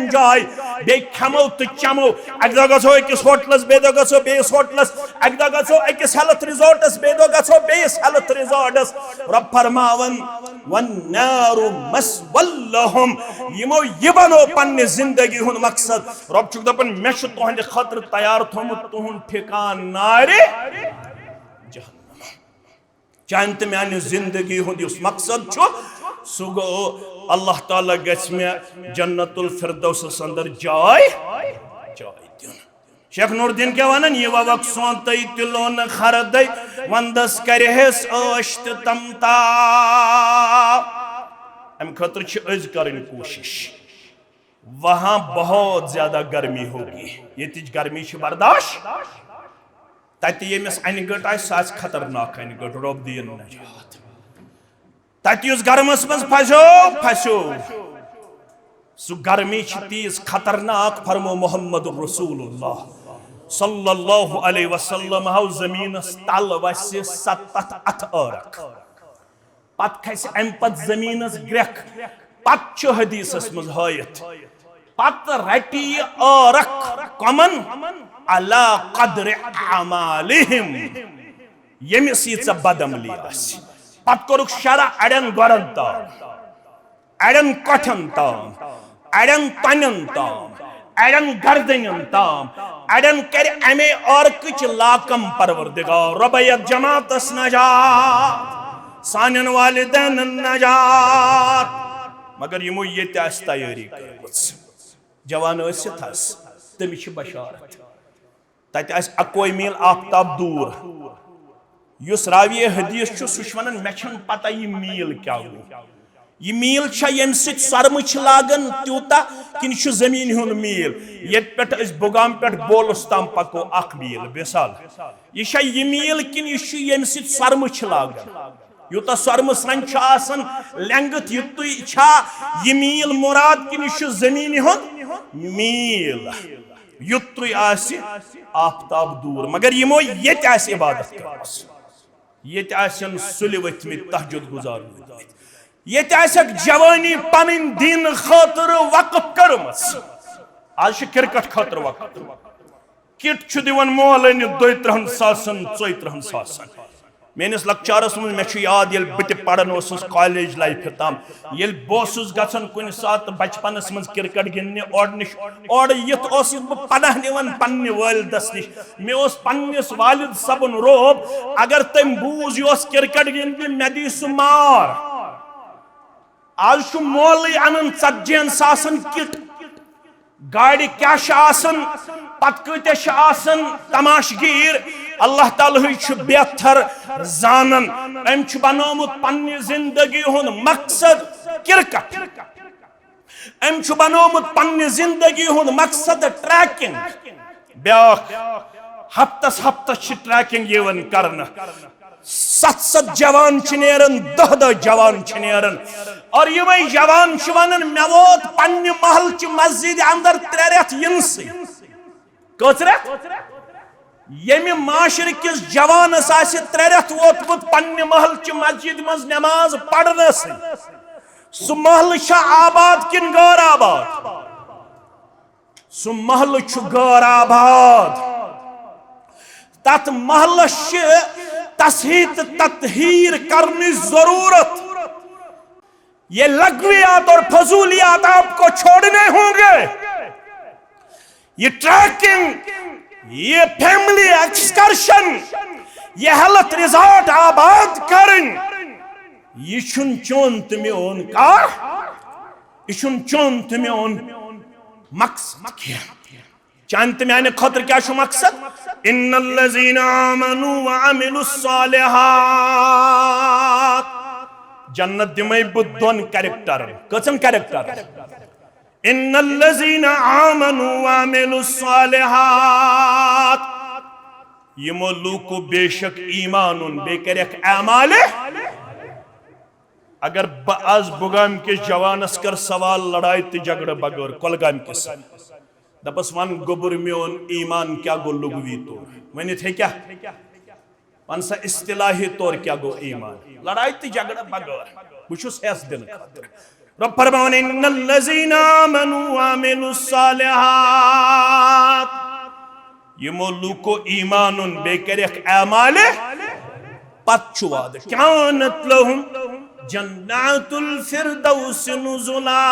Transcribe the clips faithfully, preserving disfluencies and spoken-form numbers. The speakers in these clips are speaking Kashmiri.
جاے، بیٚیہِ کھٮ۪مو تہٕ چٮ۪مو۔ اَکہِ دۄہ گژھو أکِس ہوٹلَس، بیٚیہِ دۄہ گژھو بیٚیِس ہوٹلَس، اَکہِ دۄہ گژھو أکِس ہیلتھ ریزورٹَس، بیٚیہِ دۄہ گژھو بیٚیِس ہیلتھ ریزورٹَس۔ رۄب فرماوان، "والنار مثوی لہم"، یِمو یہِ بنوو پننہِ زندگی ہُنٛد مقصد۔ رۄب چھُکھ دَپان، "مےٚ چھُ تُہنٛدِ خٲطرٕ تیار تھوٚمُت تُہُنٛد ٹھِکان نارِ جہنم۔" چانہِ تہٕ میانہِ زندگی ہُنٛد یُس مقصد چھُ، سُہ گوٚو، اللہ تعالیٰ گژھِ مےٚ جنت الفردوسس اندر جاے، جاے دیُن۔ شیخ نور الدین کیٛاہ ونان؟ "یہ ووک سونتٕے تہِ لونہٕ خردٕے، وندس کرِہس عٲش تہٕ تمتا۔" امہِ خٲطرٕ چھِ أسۍ کرٕنۍ کوٗشش۔ وہاں بہت زیادہ گرمی ہوگی، ییٚتِچ گرمی چھِ برداشت۔ تتہِ ییٚمِس انہِ گٔٹ آسہِ، سُہ آسہِ خطرناک انہِ گٔٹ، رۄب دِیِن نجات۔ تتہِ یُس گرمس منٛز پھسیو، پھسیو۔ سُہ گرمی چھِ تیٖژ خطرناک، فرمو محمد رسول اللہ صلی اللہ علیہ وسلم ہاو زمینس تل وسہِ ستتھ اتھ عٲرق۔ پتہٕ کھسہِ امہِ پتہٕ زمینس گرٛکھ۔ پتہٕ چھُ حدیثس منٛز ہٲیِتھ، پتہٕ رٹہِ یہِ عٲرق کمن؟ علی قدر اعمالہم، ییٚمِس ییٖژاہ بدعملی آسہِ۔ پتہٕ کوٚرُکھ شرح اڑٮ۪ن گۄرن تام، اڑٮ۪ن کۄٹھٮ۪ن تام، اڑٮ۪ن تۄنٮ۪ن تام، اڑٮ۪ن گردنٮ۪ن تام، اڑٮ۪ن کرِ امے عٲرقٕچ لاکم پروردگار۔ رۄبہ یتھ جماعتس نجات، سانٮ۪ن والدینن نجات۔ مگر یِمو ییٚتہِ آسہِ تیٲری کٔرمٕژ، جوان ٲسِتھ حظ، تٔمِس چھِ بشارت۔ تتہِ آسہِ اکوے میٖل آفتاب دوٗر۔ یُس راوی حدیث چھُ، سُہ چھُ ونان، مےٚ چھَنہٕ پتہ یہِ میٖل کیٛاہ گوٚو۔ یہِ میٖل چھا ییٚمہِ سۭتۍ سۄرمہٕ چھِ لاگان تیوٗتاہ، کِنہٕ یہِ چھُ زٔمیٖنہِ ہُنٛد میٖل؟ ییٚتہِ پٮ۪ٹھ أسۍ بُگام پٮ۪ٹھ بولُس تام پکو اکھ میٖل، مثال، یہِ چھا یہِ میٖل کِنہٕ یہِ چھُ ییٚمہِ سۭتۍ سۄرمہٕ چھِ لاگان؟ یوٗتاہ سۄرمہٕ سرٛنٛگ چھُ آسان، length یُتُے چھا یہِ میٖل مُراد کِنہٕ یہِ چھُ زٔمیٖنہِ ہُنٛد میٖل؟ یُتُے آسہِ آفتاب دوٗر۔ مگر یِمو ییٚتہِ آسہِ عبادت کٔرمٕژ، ییٚتہِ آسن سُلہِ ؤتھمٕتۍ، تہجد گُزار روٗدمٕتۍ، ییٚتہِ آسٮ۪کھ جوٲنی پنٕنۍ دیٖنہٕ خٲطرٕ وقف کٔرمٕژ۔ آز چھِ کرکٹ خٲطرٕ وقف۔ کِٹ چھُ دِوان مول أنِتھ دۄیہِ ترٕٛہن ساسن، ژۄیہِ ترٕٛہن ساسن۔ میٲنِس لۄکچارس منٛز، مےٚ چھُ یاد، ییٚلہِ بہٕ تہِ پران اوسُس کالج لایفہِ تام، ییٚلہِ بہٕ اوسُس گژھان کُنہِ ساتہٕ بچپنس منٛز کرکٹ گِنٛدنہِ اورٕ نِش، اورٕ یِتھ اوسُس بہٕ پناہ نِوان پننہِ والدس نِش۔ مےٚ اوس پننِس والد صٲبُن رعب، اگر تٔمۍ بوٗز یہِ اوس کرکٹ گِنٛدنہِ، مےٚ دِیہِ سُہ مار۔ آز چھُ مولٕے انان ژتجی ہن ساسن کِٹ۔ گاڑِ کیٛاہ چھِ آسان، پتہٕ کۭتیاہ چھِ آسان، تماش گیٖر۔ اللہ تعالیٰ ہٕے چھُ بہتر زانان۔ أمۍ چھُ بنومُت پننہِ زندگی ہُنٛد مقصد کرکٹ۔ أمۍ چھُ بنومُت پننہِ زندگی ہُنٛد مقصد ٹریکنگ۔ بیٛاکھ، ہفتس ہفتس چھِ ٹریکنگ یِوان کرنہٕ۔ ستھ ستھ جوان چھِ نیران، دہ دہ جوان چھِ نیران۔ اور یِمے جوان چھِ ونان، مےٚ ووت پننہِ محلہٕ چہِ مسجدِ اندر ترٛےٚ رٮ۪تھ یِنسٕے۔ کٔژ رٮ۪تھ؟ ییٚمہِ معاشرٕ کِس جوانس آسہِ ترٛےٚ رٮ۪تھ ووتمُت پننہِ محلہٕ چہِ مسجدِ منٛز نماز پرنسٕے، سُہ محلہٕ چھا آباد کِنہٕ غٲر آباد؟ سُہ محلہٕ چھُ غٲر آباد۔ تتھ محلس چھِ تصحیح تہٕ تطہیر کرنٕچ ضروٗرت۔ یہ لغویات اور فضولیات آپ کو چھوڑنے ہوں گے۔ یہ ٹریکنگ، یہ فیملی ایکسکرشن، یہ ہیلتھ ریزارٹ آباد کرن، یہ چھُنہٕ چون تہٕ میون کار، یہ چھُنہٕ چون تہٕ میون مقصد کینٛہہ۔ چانہِ تہٕ میانہِ خٲطرٕ کیٛاہ چھُ مقصد؟ ان الذین آمنوا وعملوا الصالحات، جنت دِمے بہٕ دۄن کریکٹرن۔ کٔژن کریکٹرن؟ ان الذین آمنوا وعملوا الصالحات، یِمو لوٗکو بے شک ایمان اوٚن، بیٚیہِ کریکھ اعمالِ۔ اگر بہٕ از بُگام کِس جوانس کر سوال لڑایہِ تہٕ جھگڑٕ بغٲر، کۄلگامہِ کِس، دپس، ون گوٚبُر میون، ایمان کیٛاہ گوٚو لغوی طور؟ ؤنِتھ ہیٚکیٛاہ؟ ون سا اصطلاحی طور کیٛاہ گوٚو ایمان؟ لڑایہِ تہٕ جھگڑٕ بغٲر۔ بہٕ چھُس حیث دِنہٕ خٲطرٕ۔ رب فرماوان، ان الذین آمنوا وعملوا الصالحات، یمو لوکو ایمان اوٚن بیٚیہِ کٔرِکھ اعمالِ، پتہٕ چھُ وعدٕ، کانت لہم جنات الفردوس نزلا۔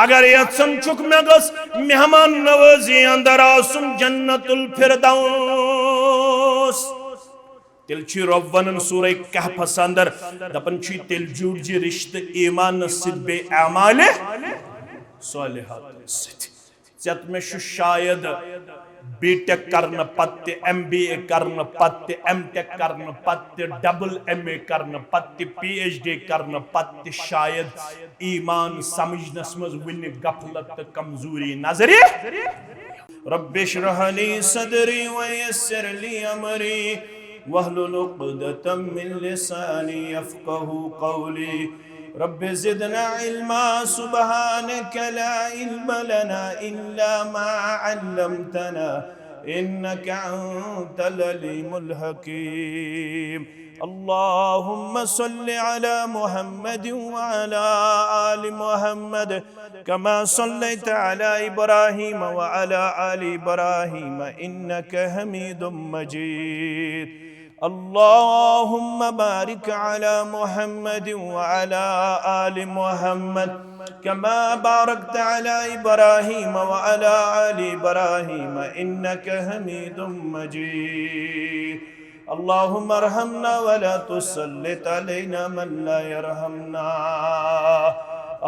اگر یژھان چھُکھ مےٚ گٔژھ مہمان نوازی اندر آسُن جنت الفردوس، تیٚلہِ چھُ رۄب ونان سورہ کہفس اندر، دپان چھُ، تیٚلہِ جوڑ زِ رشتہٕ ایمانس سۭتۍ بیٚیہِ اعمالِ صالحاتن سۭتۍ۔ ژےٚ تہٕ مےٚ چھُ شاید بی ٹیک کرنہٕ پتہٕ تہِ، ایم بی اے کرنہٕ پتہٕ تہِ، ایم ٹیک کرنہٕ پتہٕ تہِ، ڈبل ایم اے کرنہٕ پتہٕ تہِ، پی ایچ ڈی کرنہٕ پتہٕ تہِ شاید ایمان سمجھنس منٛز وُنہِ غفلت تہٕ کمزوری نظرِ۔ رب اشرح لي صدري ويسر لي أمري واحلل عقدة من لساني يفقهوا قولي. رب زدنا علما، سبحانك لا علم لنا إلا ما علمتنا إنك أنت العليم الحكيم. اللهم صل على محمد وعلى آل محمد كما صليت على إبراهيم وعلى آل إبراهيم إنك حميد مجيد. اللهم بارك على محمد وعلى آل محمد كما باركت على إبراهيم وعلى آل إبراهيم إنك حميد مجيد. اللهم ارحمنا ولا تسلط علينا من لا يرحمنا.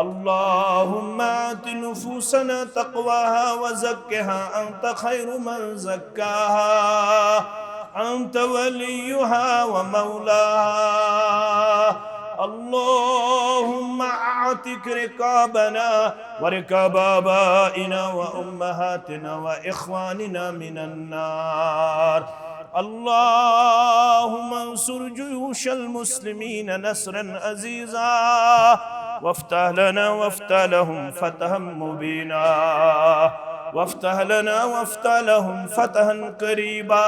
اللهم آت نفوسنا تقواها وزكها أنت خير من زكاها أنت وليها ومولاها. اللهم أعتق رقابنا ورقاب آبائنا وأمهاتنا وإخواننا من النار. اللهم انصر جيوش المسلمين نصرا عزيزا، وافتح لنا وافتح لهم فتحا مبينا، وافتح لنا وافتح لهم فتحا قريبا،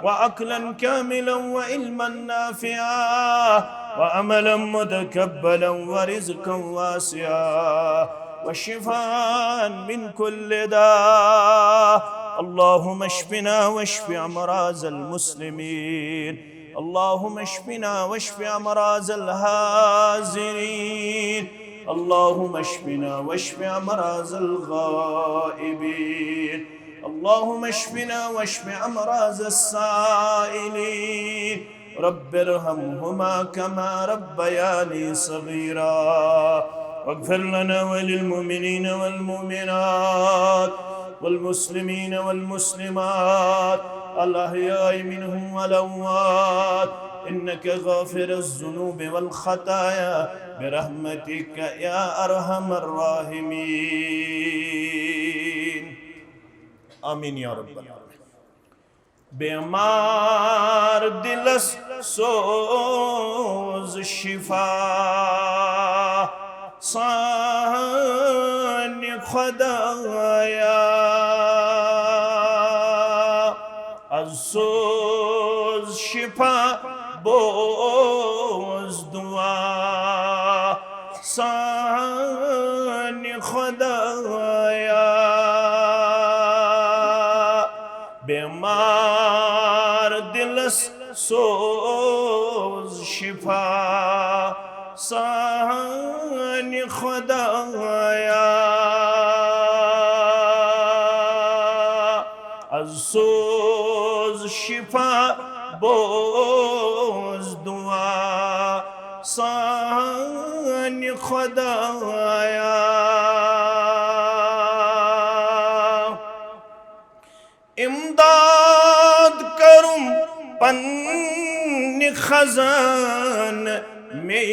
وعقلا كاملا وعلما نافعا وعملا متقبلا ورزقا واسعا وشفاء من كل داء. اللهم اشفنا واشف أمراض المسلمين. اللهم اشفنا واشف أمراض الحاضرين. اللهم اشفنا واشف أمراض الغائبين. اللهم اشفنا واشف أمراض السائلين. رب ارحمهما كما ربياني صغيرا. واغفر لنا وللمؤمنين والمؤمنات والمسلمين والمسلمات الأحياء منهم والأموات إنك غافر الذنوب والخطايا برحمتك يا أرحم الراحمين. آمين يا رب العالمين. بیمار دلس سوز شفا سانہِ خدایا، از سوز شفا، بوز دعا سانہِ خدایا۔ بیمار دلس سوز شفا سانہِ خدایا، از سوز شفا، بوز دعا سانہِ خدایا۔ امداد کرم پننہِ خزانہٕ مے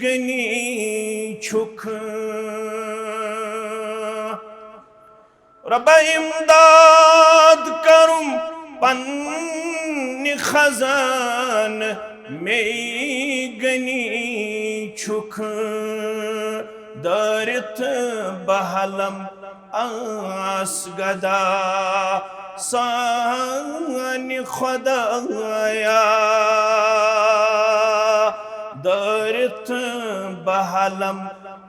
غنی چھُکھ۔ رۄبا امداد کرم پننہِ خزانہٕ مے غنی چھُکھ۔ دٲرِتھ بہلم آس گدا سانہِ خدایا۔ دٲرِتھ کٔرِتھ بہلم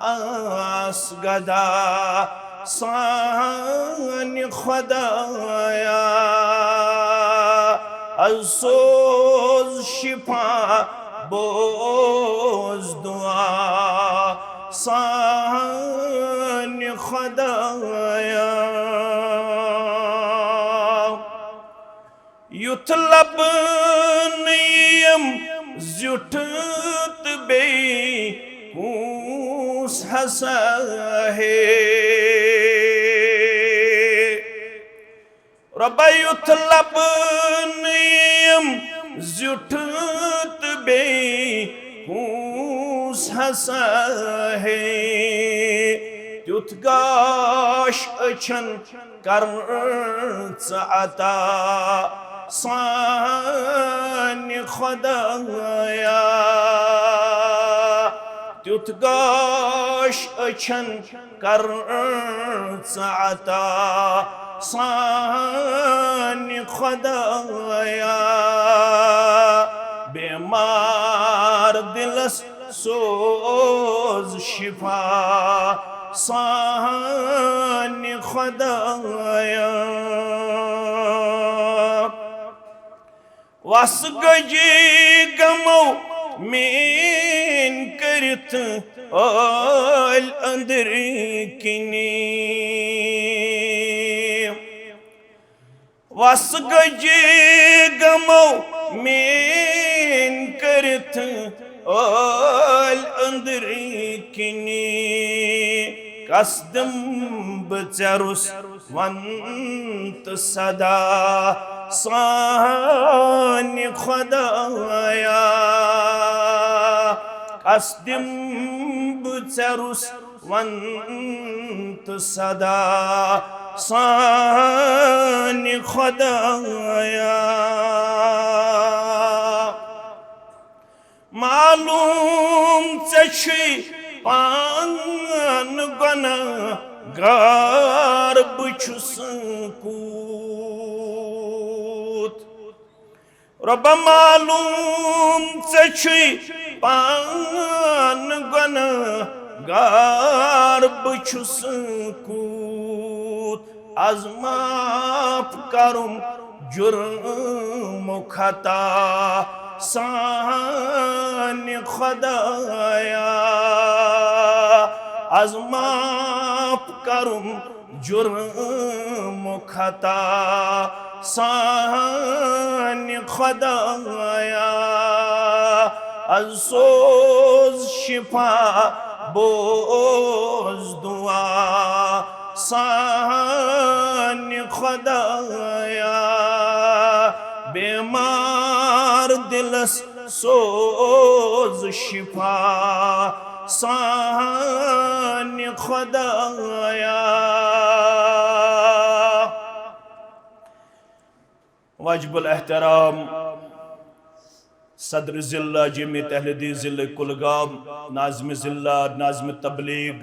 آس گدا سانہِ خۄدایا۔ از سوز شفا، بوز دعا سانہِ خۄدایا۔ یُتھ لبہٕ نہٕ یِم زیُٹھ تہٕ بیٚیہِ کُس ہسا ہے۔ رۄبا یُتھ لبہٕ نہٕ یِم زیُٹھ تہٕ بیٚیہِ کُس ہسا ہے۔ تیُتھ گاش أچھن کر ژٕ عطا سانہِ خۄدایا۔ تیُتھ گاش أچھن کر ژٕ عطا سانہِ خۄدایا۔ بیمار دلس سوز شفا سانہِ خۄدایا۔ وس گجی گمو مین کٔرِتھ ٲلۍ أنٛدرۍ کِنی۔ وس گجی گمو مین کٔرِتھ ٲلۍ أنٛدرۍ کِنی۔ کس دِمہٕ بہٕ ژےٚ روٚس ون تہٕ صدا سانہِ خۄدایا۔ کس دِمہٕ بہٕ ژےٚ روٚس ون تہٕ صدا سانہِ خۄدایا۔ معلوم ژےٚ چھُے پان گۄناہ گار بہٕ چھُس کوٗت۔ رۄبا معلوم ژےٚ چھُے پان گۄناہ گار بہٕ چھُس کوٗت۔ از معاف کرُم جُرم و خطا سانہِ خۄدایا۔ از معاف کرُم جُرم و خطا سانہِ خۄدایا۔ از سوز شفا، بوز دعا سانہِ خۄدایا۔ بیمار دلس سوز شفا سانہِ خۄدایا۔ واجب الاحترام صدر ضلع جمعیت اہل حدیث ضلع کُلگام، ناظم ضلع، ناظم تبلیغ،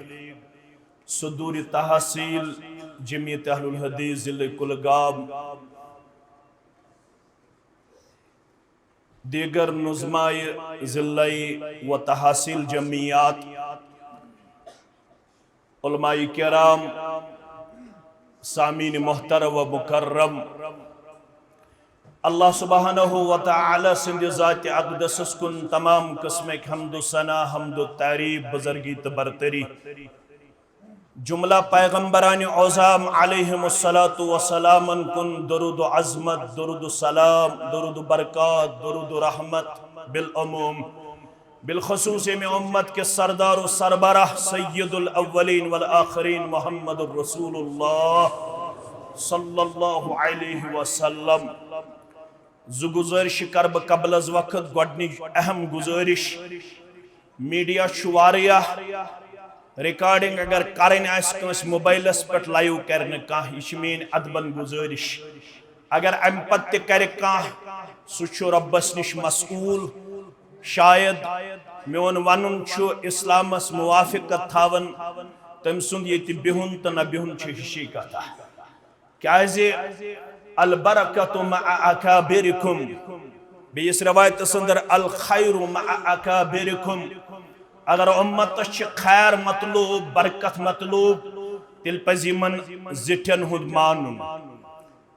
صدور تحصیل جمعیت اہل الحدیث ضلع کُلگام، دیگر نظمائے ضلعی و تحصیل جمعیات، علماء کرام، سامعین محترم و مکرم، اللہ سبحانہ و تعالی سٕنٛدِ ذاتِ اقدسس کُن تمام قٕسمٕکۍ حمد و ثنا، حمد و تعریف، بزرگی تہٕ برتری۔ جملہ پیغمبران عظام علیہم الصلوۃ والسلامن کُن درود و عظمت، درود و سلام، درود و برکات، درود و رحمت بالعموم، بالخصوص ییٚمہِ امت کِس سردار و سربراہ سید الاولین والآخرین محمد رسول اللہ صلی اللہ علیہ وسلم۔ زٕ گزٲرِش کرٕ بہٕ قبل از وقت۔ گۄڈٕنِچ اہم گزٲرِش، میڈیا چھُ واریاہ، ریکارڈنگ اگر کرٕنۍ آسہِ کٲنٛسہِ موبایلس پٮ۪ٹھ لایو کرِ نہٕ کانٛہہ، یہِ چھِ میٲنۍ ادبن گزٲرِش۔ اگر امہِ پتہٕ تہِ کرِ کانٛہہ، سُہ چھُ رۄبس نِش مسئول۔ شاید میون ونُن چھُ اسلامس موافقت تھاوان، تٔمۍ سُنٛد ییٚتہِ بِہُن تہٕ نہ بِہُن چھِ ہِشی کتھا۔ کیازِ البرکۃ مع اکابرکم، بیٚیِس رِوایتَس اندر، "الخیر مع اکابرکم"، اگر اُمتَس چھِ خیر مطلوب، برکت مطلوب، تیٚلہِ پَزِ یِمَن زِٹھٮ۪ن ہُنٛد مانُن،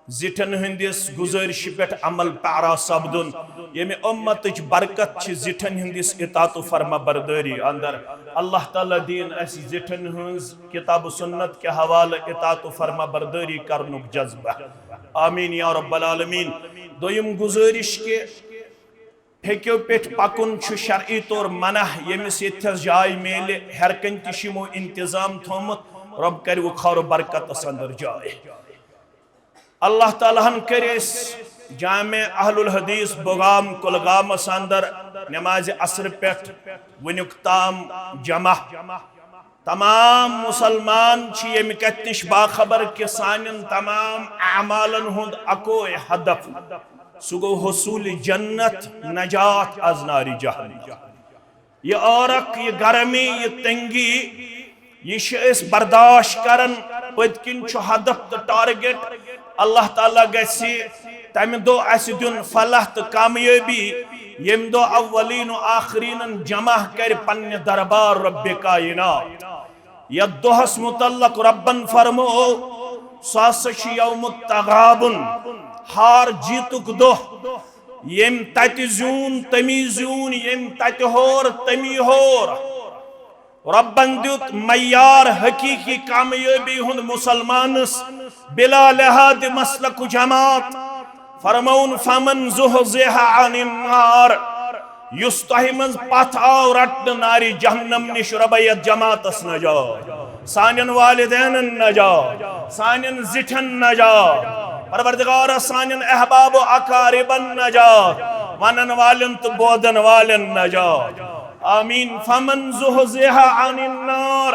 زِٹھٮ۪ن ہٕنٛدِس گُزٲرِشہِ پٮ۪ٹھ عمل پیرا سپدُن۔ ییٚمہِ اُمتٕچ برکت چھِ زِٹھٮ۪ن ہٕنٛدِس اطاعت و فرما بردٲری اندر۔ اللہ تعالیٰ دِیِن اَسہِ زِٹھٮ۪ن ہٕنٛز کتاب و سنت کہِ حوالہٕ اطاعت و فرما بردٲری کرنُک جذبہ۔ آمین یا رب العالمین۔ دوٚیِم گُزٲرِش کہِ پھیٚکیو پٮ۪ٹھ پکُن چھُ شرعی طور منع، ییٚمِس ییٚتھٮ۪س جاے میلہِ، ہیرٕ کنہِ تہِ چھُ یِمو انتظام تھوٚومُت، رۄب کرِ وُخار و برکتس اندر جاے۔ اللہ تعالیٰ ہن کٔرۍ أسۍ جامع اہل الحدیث بُگام کُلگامس اندر نمازِ عصر پٮ۪ٹھ وُنیُک تام جمع۔ تمام مسلمان چھِ ییٚمہِ کتھِ نِش باخبر کہِ سانٮ۪ن تمام اعمالن ہُنٛد اکوے ہدف، سُہ گوٚو حصوٗلِ جنت، نجات از نارِ جہنم۔ یہِ عٲرق، یہِ گرمی، یہِ تنگی، یہِ چھِ أسۍ برداشت کران۔ پٔتۍ کِنۍ چھُ ہدف تہٕ target۔ اللہ تعالیٰ گژھِ تمہِ دۄہ اسہِ دیُن فلاح تہٕ کامیٲبی، ییٚمہِ دۄہ اولین و آخرینن جمع کرِ پننہِ دربار رب کائنات۔ یتھ دۄہس متعلق ربن فرمو، سُہ ہسا چھُ یوم التغابن، ہار جیتُک دۄہ۔ ییٚمۍ تتہِ زیوٗن تٔمی زیوٗن، ییٚمۍ تتہِ ہور تٔمی ہور۔ رۄبن دیُت معیار حقیقی کامیٲبی ہُنٛد مسلمانس بلا لحاظ مسلک و جماعت۔ فرمووُن، "فمن زحزح عن النار"، یُس تۄہہِ منٛز پتھ آو رٹنہٕ نارِ جہنم نِش، رۄبے یتھ جماعتس نجات، سانٮ۪ن والدینن نجات، سانٮ۪ن زِٹھٮ۪ن نجات، پروردگارا سانٮ۪ن احباب و اقاربن نجات، ونن والٮ۪ن تہٕ بوزن والٮ۪ن نجات۔ آمین۔ فمن زحزح عن النار،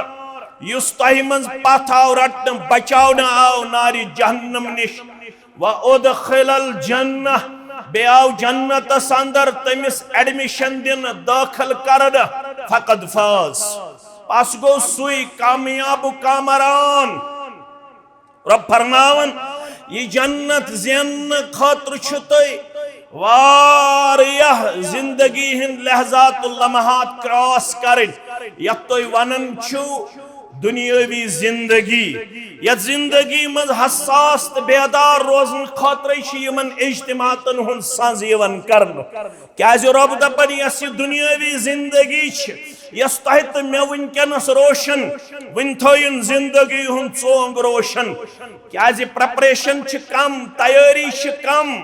یُس تۄہہِ منٛز پتھ آو رٹنہٕ، بچاونہٕ آو نارِ جہنم نِش، و ادخل الجنہ، بیٚیہِ آو جنتس اندر تٔمِس admission دِنہٕ، دٲخل کرنہٕ، فقد فاز، پس گوٚو سُے کامیاب و کامران۔ رب فرماوان، یہِ جنت زیننہٕ خٲطرٕ چھُ تۄہہِ واریاہ زندگی ہٕنٛدۍ لحظات و لمحات cross کرٕنۍ، یتھ تُہۍ ونان چھِو دنیاوی زندگی۔ یتھ زندگی منٛز حساس تہٕ بیدار روزنہٕ خٲطرٕ چھِ یِمن اجتماعاتن ہُنٛد سنز یِوان کرنہٕ۔ کیازِ رب دپان، یۄس یہِ دنیاوی زندگی چھِ، یۄس تۄہہِ تہٕ مےٚ وٕنکیٚنس روشن، وٕنہِ تھٲیِن زندگی ہُنٛد ژونگ روشن۔ کیازِ preparation چھِ کم، تیٲری چھِ کم۔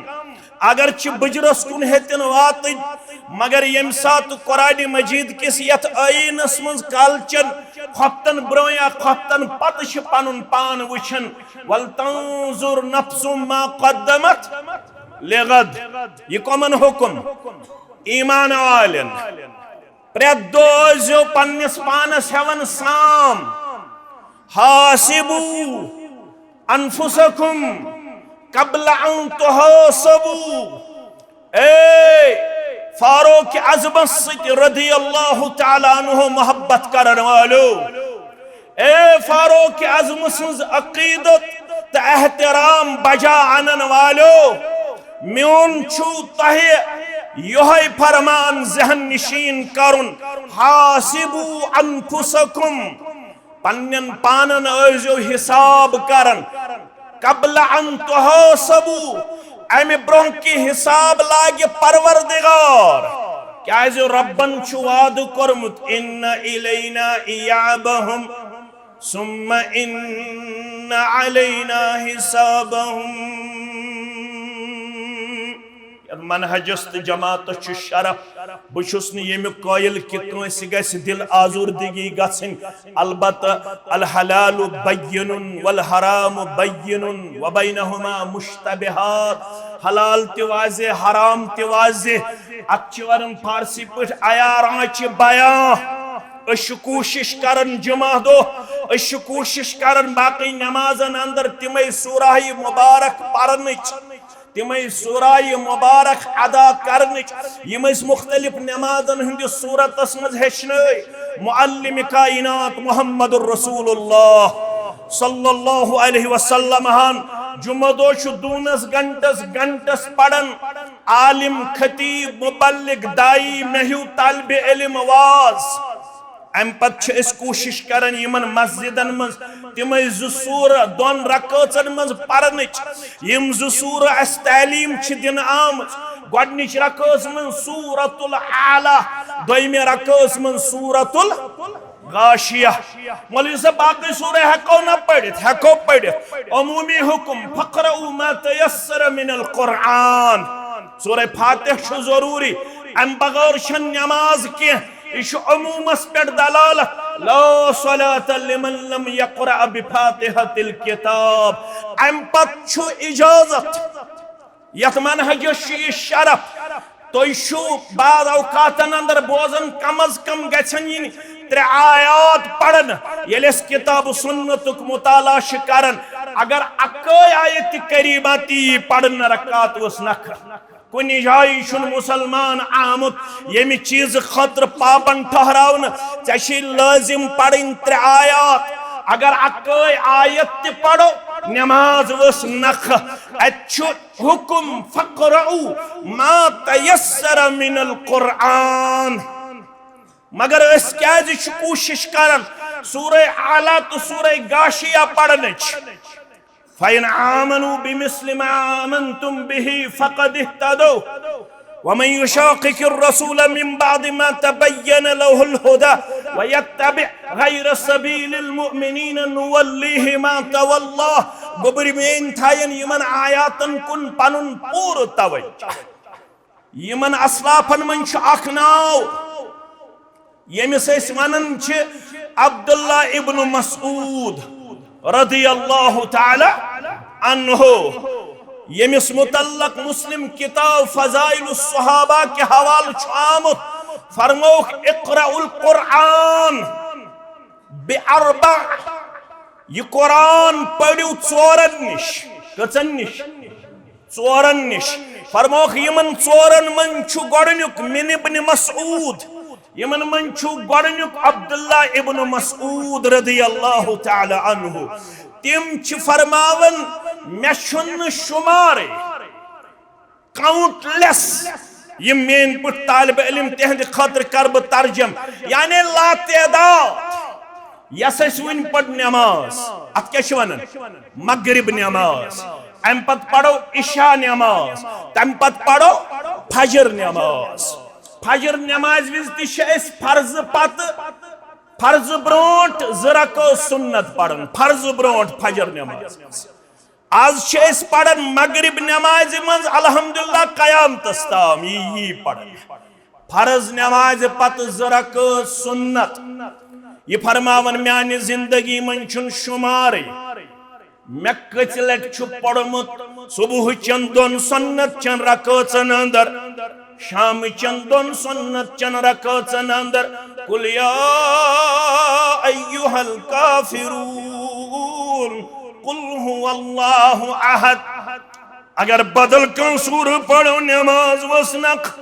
اگرچہِ بُجرس کُن ہیٚتِن واتٕنۍ، مگر ییٚمہِ ساتہٕ قرآن مجید کِس یتھ ٲییٖنس منٛز کالچن خۄفتن برونٛہہ یا خۄفتن پتہٕ چھِ پنُن پان وٕچھان، "ولتنظر نفس ما قدمت لغد"۔ یہِ کمن حکم؟ ایمان والٮ۪ن۔ پرٛٮ۪تھ دۄہ ٲسۍزیو پننِس پانس ہٮ۪وان سام۔ حاسبوا انفسکم قبل ان تحاسبوا۔ اے فاروق اعظمس سۭتۍ رضی اللہ تعالیٰ عنہ محبت کرن والو، اے فاروق اعظم سٕنٛز عقیدت تہٕ احترام بجا انن والو، میون چھُ تۄہہِ یۄہے فرمان ذہن نشین کرُن، حاسبوا انفسکم، پننٮ۪ن پانن ٲسۍزیو حساب کران۔ قبل ان تحاسبوا، امہِ برونٛہہ کہِ حساب لاگہِ پروردگار۔ کیازِ رۄبن چھُ وعدٕ کوٚرمُت، ان الینا ایابہم ثم ان علینا حسابہم۔ یتھ منہجس تہٕ جماعتس چھُ شرف۔ بہٕ چھُس نہٕ ییٚمیُک قٲیِل کہِ کٲنٛسہِ گژھِ دِل آزوردگی گژھٕنۍ۔ البتہ الحلال بین والحرام بین وبینہما مشتبہات۔ حلال تہِ واضح، حرام تہِ واضح۔ اتھ چھِ ونان فارسی پٲٹھۍ عیارانچہِ بیان۔ أسۍ چھِ کوٗشش کران جمعہ دۄہ، أسۍ چھِ کوٗشش کران باقٕے نمازن اندر تِمے سورہ مبارک پرنٕچ، تِمے سورہ مبارک ادا کرنٕچ، یِم أسۍ مختلف نمازن ہٕنٛدِس صورتس منٛز ہیٚچھنٲے معلم کائنات محمد رسول اللہ صلی اللہ علیہ وسلم ہن۔ جمعہ دۄہ چھُ دوٗنس گھنٹس گھنٹس پران۔ عالم، خطیب، مبلغ، داعی، مےٚ ہیوٗ طالب علم، واز۔ امہِ پتہٕ چھِ أسۍ کوٗشِش کران یِمن مسجدن منٛز تِمے زٕ سوٗرٕ دۄن رکٲژن منٛز پرنٕچ، یِم زٕ سوٗرٕ اسہِ تعلیٖم چھِ دِنہٕ آمٕژ۔ گۄڈٕنِچ رکٲژ منٛز سورۃ الاعلیٰ، دوٚیمہِ رکٲژ منٛز سورۃ الغاشیہ۔ مولوی صٲب، باقٕے سورہ ہٮ۪کو نہ پٔرِتھ؟ ہٮ۪کو پٔرِتھ۔ عموٗمی حُکم، فاقرؤوا ما تیسر من القرآن۔ سورہ فاتح چھُ ضروٗری، اَمہِ بغٲر چھَنہٕ نٮ۪ماز کینٛہہ۔ یہِ چھُ عموٗمس پٮ۪ٹھ دلالت۔ لا صلاة لمن لم يقرأ بفاتحة الكتاب۔ اَمہِ پتہٕ چھُ اجازت۔ یتھ منہجس چھُ یہِ شرف۔ تُہۍ چھِو بعض اوقاتن اندر بوزان، کم از کم گژھن یِنۍ ترٛےٚ آیات پرنہٕ۔ ییٚلہِ أسۍ کتاب و سنتُک مطالعہ چھِ کران، اگر اکٲے آیت کریمہ تہِ یی پرنہٕ، رکعت ؤژھ نکھٕ۔ کُنہِ جایہِ چھُنہٕ مُسلمان آمُت ییٚمہِ چیٖزٕ خٲطرٕ پابند ٹھہراونہٕ۔ ژےٚ چھِی لٲزم پرٕنۍ ترٛےٚ آیات۔ اگر اکٲے آیت تہِ پرو، نماز ؤژھ نکھٕ۔ اتہِ چھُ حکم، فاقرؤوا ما تیسر من القرآن۔ مگر أسۍ کیازِ چھِ کوٗشِش کران سورہ اعلیٰ تہٕ سورہ غاشیہ پرنٕچ؟ فإن آمنوا بمثل ما آمنتم به فقد اهتدوا ومن يشاقق الرسول من بعد ما تبين له الهدى ويتبع غير سبيل المؤمنين نوله ما تولى۔ گوٚبرۍ میٲنۍ تھاین یِمن آیاتن کُن پنُن پوٗرٕ توجہ۔ یِمن اسلافن منٛز چھُ اکھ ناو، ییٚمِس أسۍ ونان چھِ عبداللہ ابن مسعود رضی اللہ تعالی عنہ، ییٚمِس متعلق مسلم کتاب فضائل الصحابہ کہِ حوالہٕ چھُ آمُت۔ فرمووُکھ، اقرأوا القرآن بأربع۔ یہِ قرآن پٔرِو ژورن نِش۔ کٔژن نِش؟ ژورن نِش۔ فرمووُکھ، یِمن ژورن منٛز چھُ گۄڈٕنیُک من ابن مسعود، یِمن منٛز چھُ گۄڈٕنیُک عبداللہ ابن مسعود رضی اللہ تعالی عنہ۔ تِم چھِ فرماوان، مےٚ چھُنہٕ شُمارٕے، کاؤنٹ لیس، یِم میٲنۍ پٲٹھۍ طالب علم، تِہنٛدِ خٲطرٕ کرٕ بہٕ ترجم، یعنی لا تعداد۔ یۄس أسۍ وٕنۍ پٔر نٮ۪ماز، اتھ کیٛاہ چھِ ونان؟ مغرب نٮ۪ماز۔ امہِ پتہٕ پرو عشاء نٮ۪ماز، تمہِ پتہٕ پرو فجر نٮ۪ماز۔ فجر نٮ۪مازِ وِزِ تہِ چھِ أسۍ فرضہٕ پتہٕ، فرضہٕ برونٛٹھ زٕ رکعت سُنت پران، فرضہٕ برونٛٹھ فجر نٮ۪مازِ وِزِ۔ از چھِ أسۍ پران مغرب نٮ۪مازِ منٛز الحمدللہ قیامتس تام، یی یی پران۔ فرض نٮ۪مازِ پتہٕ زٕ رکعت سُنت۔ یہِ فرماوان، میانہِ زندگی منٛز چھُنہٕ شُمارٕے۔ مےٚ کٔژِ لٹہِ چھُ پوٚرمُت صبح چٮ۪ن دۄن سُنت چٮ۪ن رکٲژن اندر، شام چٮ۪ن دۄن سُنت چٮ۪ن رکٲژن اندر، قل یا ایھا الکافرون، قل ھو اللہ احد۔ اگر بدل کانٛہہ سورہ پرو، نماز ؤژھ نکھٕ۔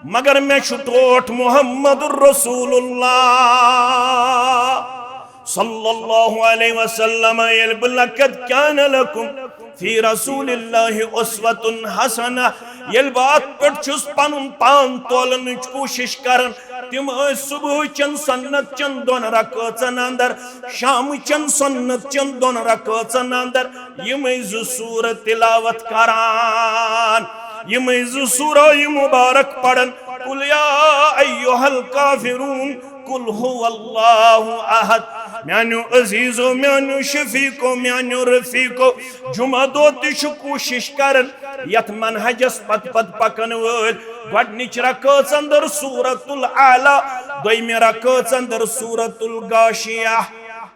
مگر مےٚ چھُ ٹوٹھ محمد رسول اللہ صلی اللہ علیہ وسلم، ییٚلہِ بہٕ لقد کان لکم فی رسول اللہ اسوۃ حسنہ، ییٚلہِ بہٕ اتھ پٮ۪ٹھ چھُس پنُن پان تولنٕچ کوٗشش کران، تِم ٲسۍ صبح چٮ۪ن سُنت چٮ۪ن دۄن رکٲژن اندر، شام چٮ۪ن سُنت چٮ۪ن دۄن رکٲژن اندر یِمے زٕ سورہ تلاوت کران، یِمے زٕ سورہ مبارک پران، قل یا ایھا الکافرون، قل ھو اللہ احد۔ میانیو عزیزو، میانیو شفیقو، میانیو رفیقو، جمعہ دۄہ تہِ چھُ کوٗشش کران یتھ منہجس پتہٕ پتہٕ پکن وٲلۍ۔ گۄڈنِچ رکٲژ اندر سورۃ الاعلیٰ، دوٚیمہِ رکٲژ اندر سورۃ الغاشیہ۔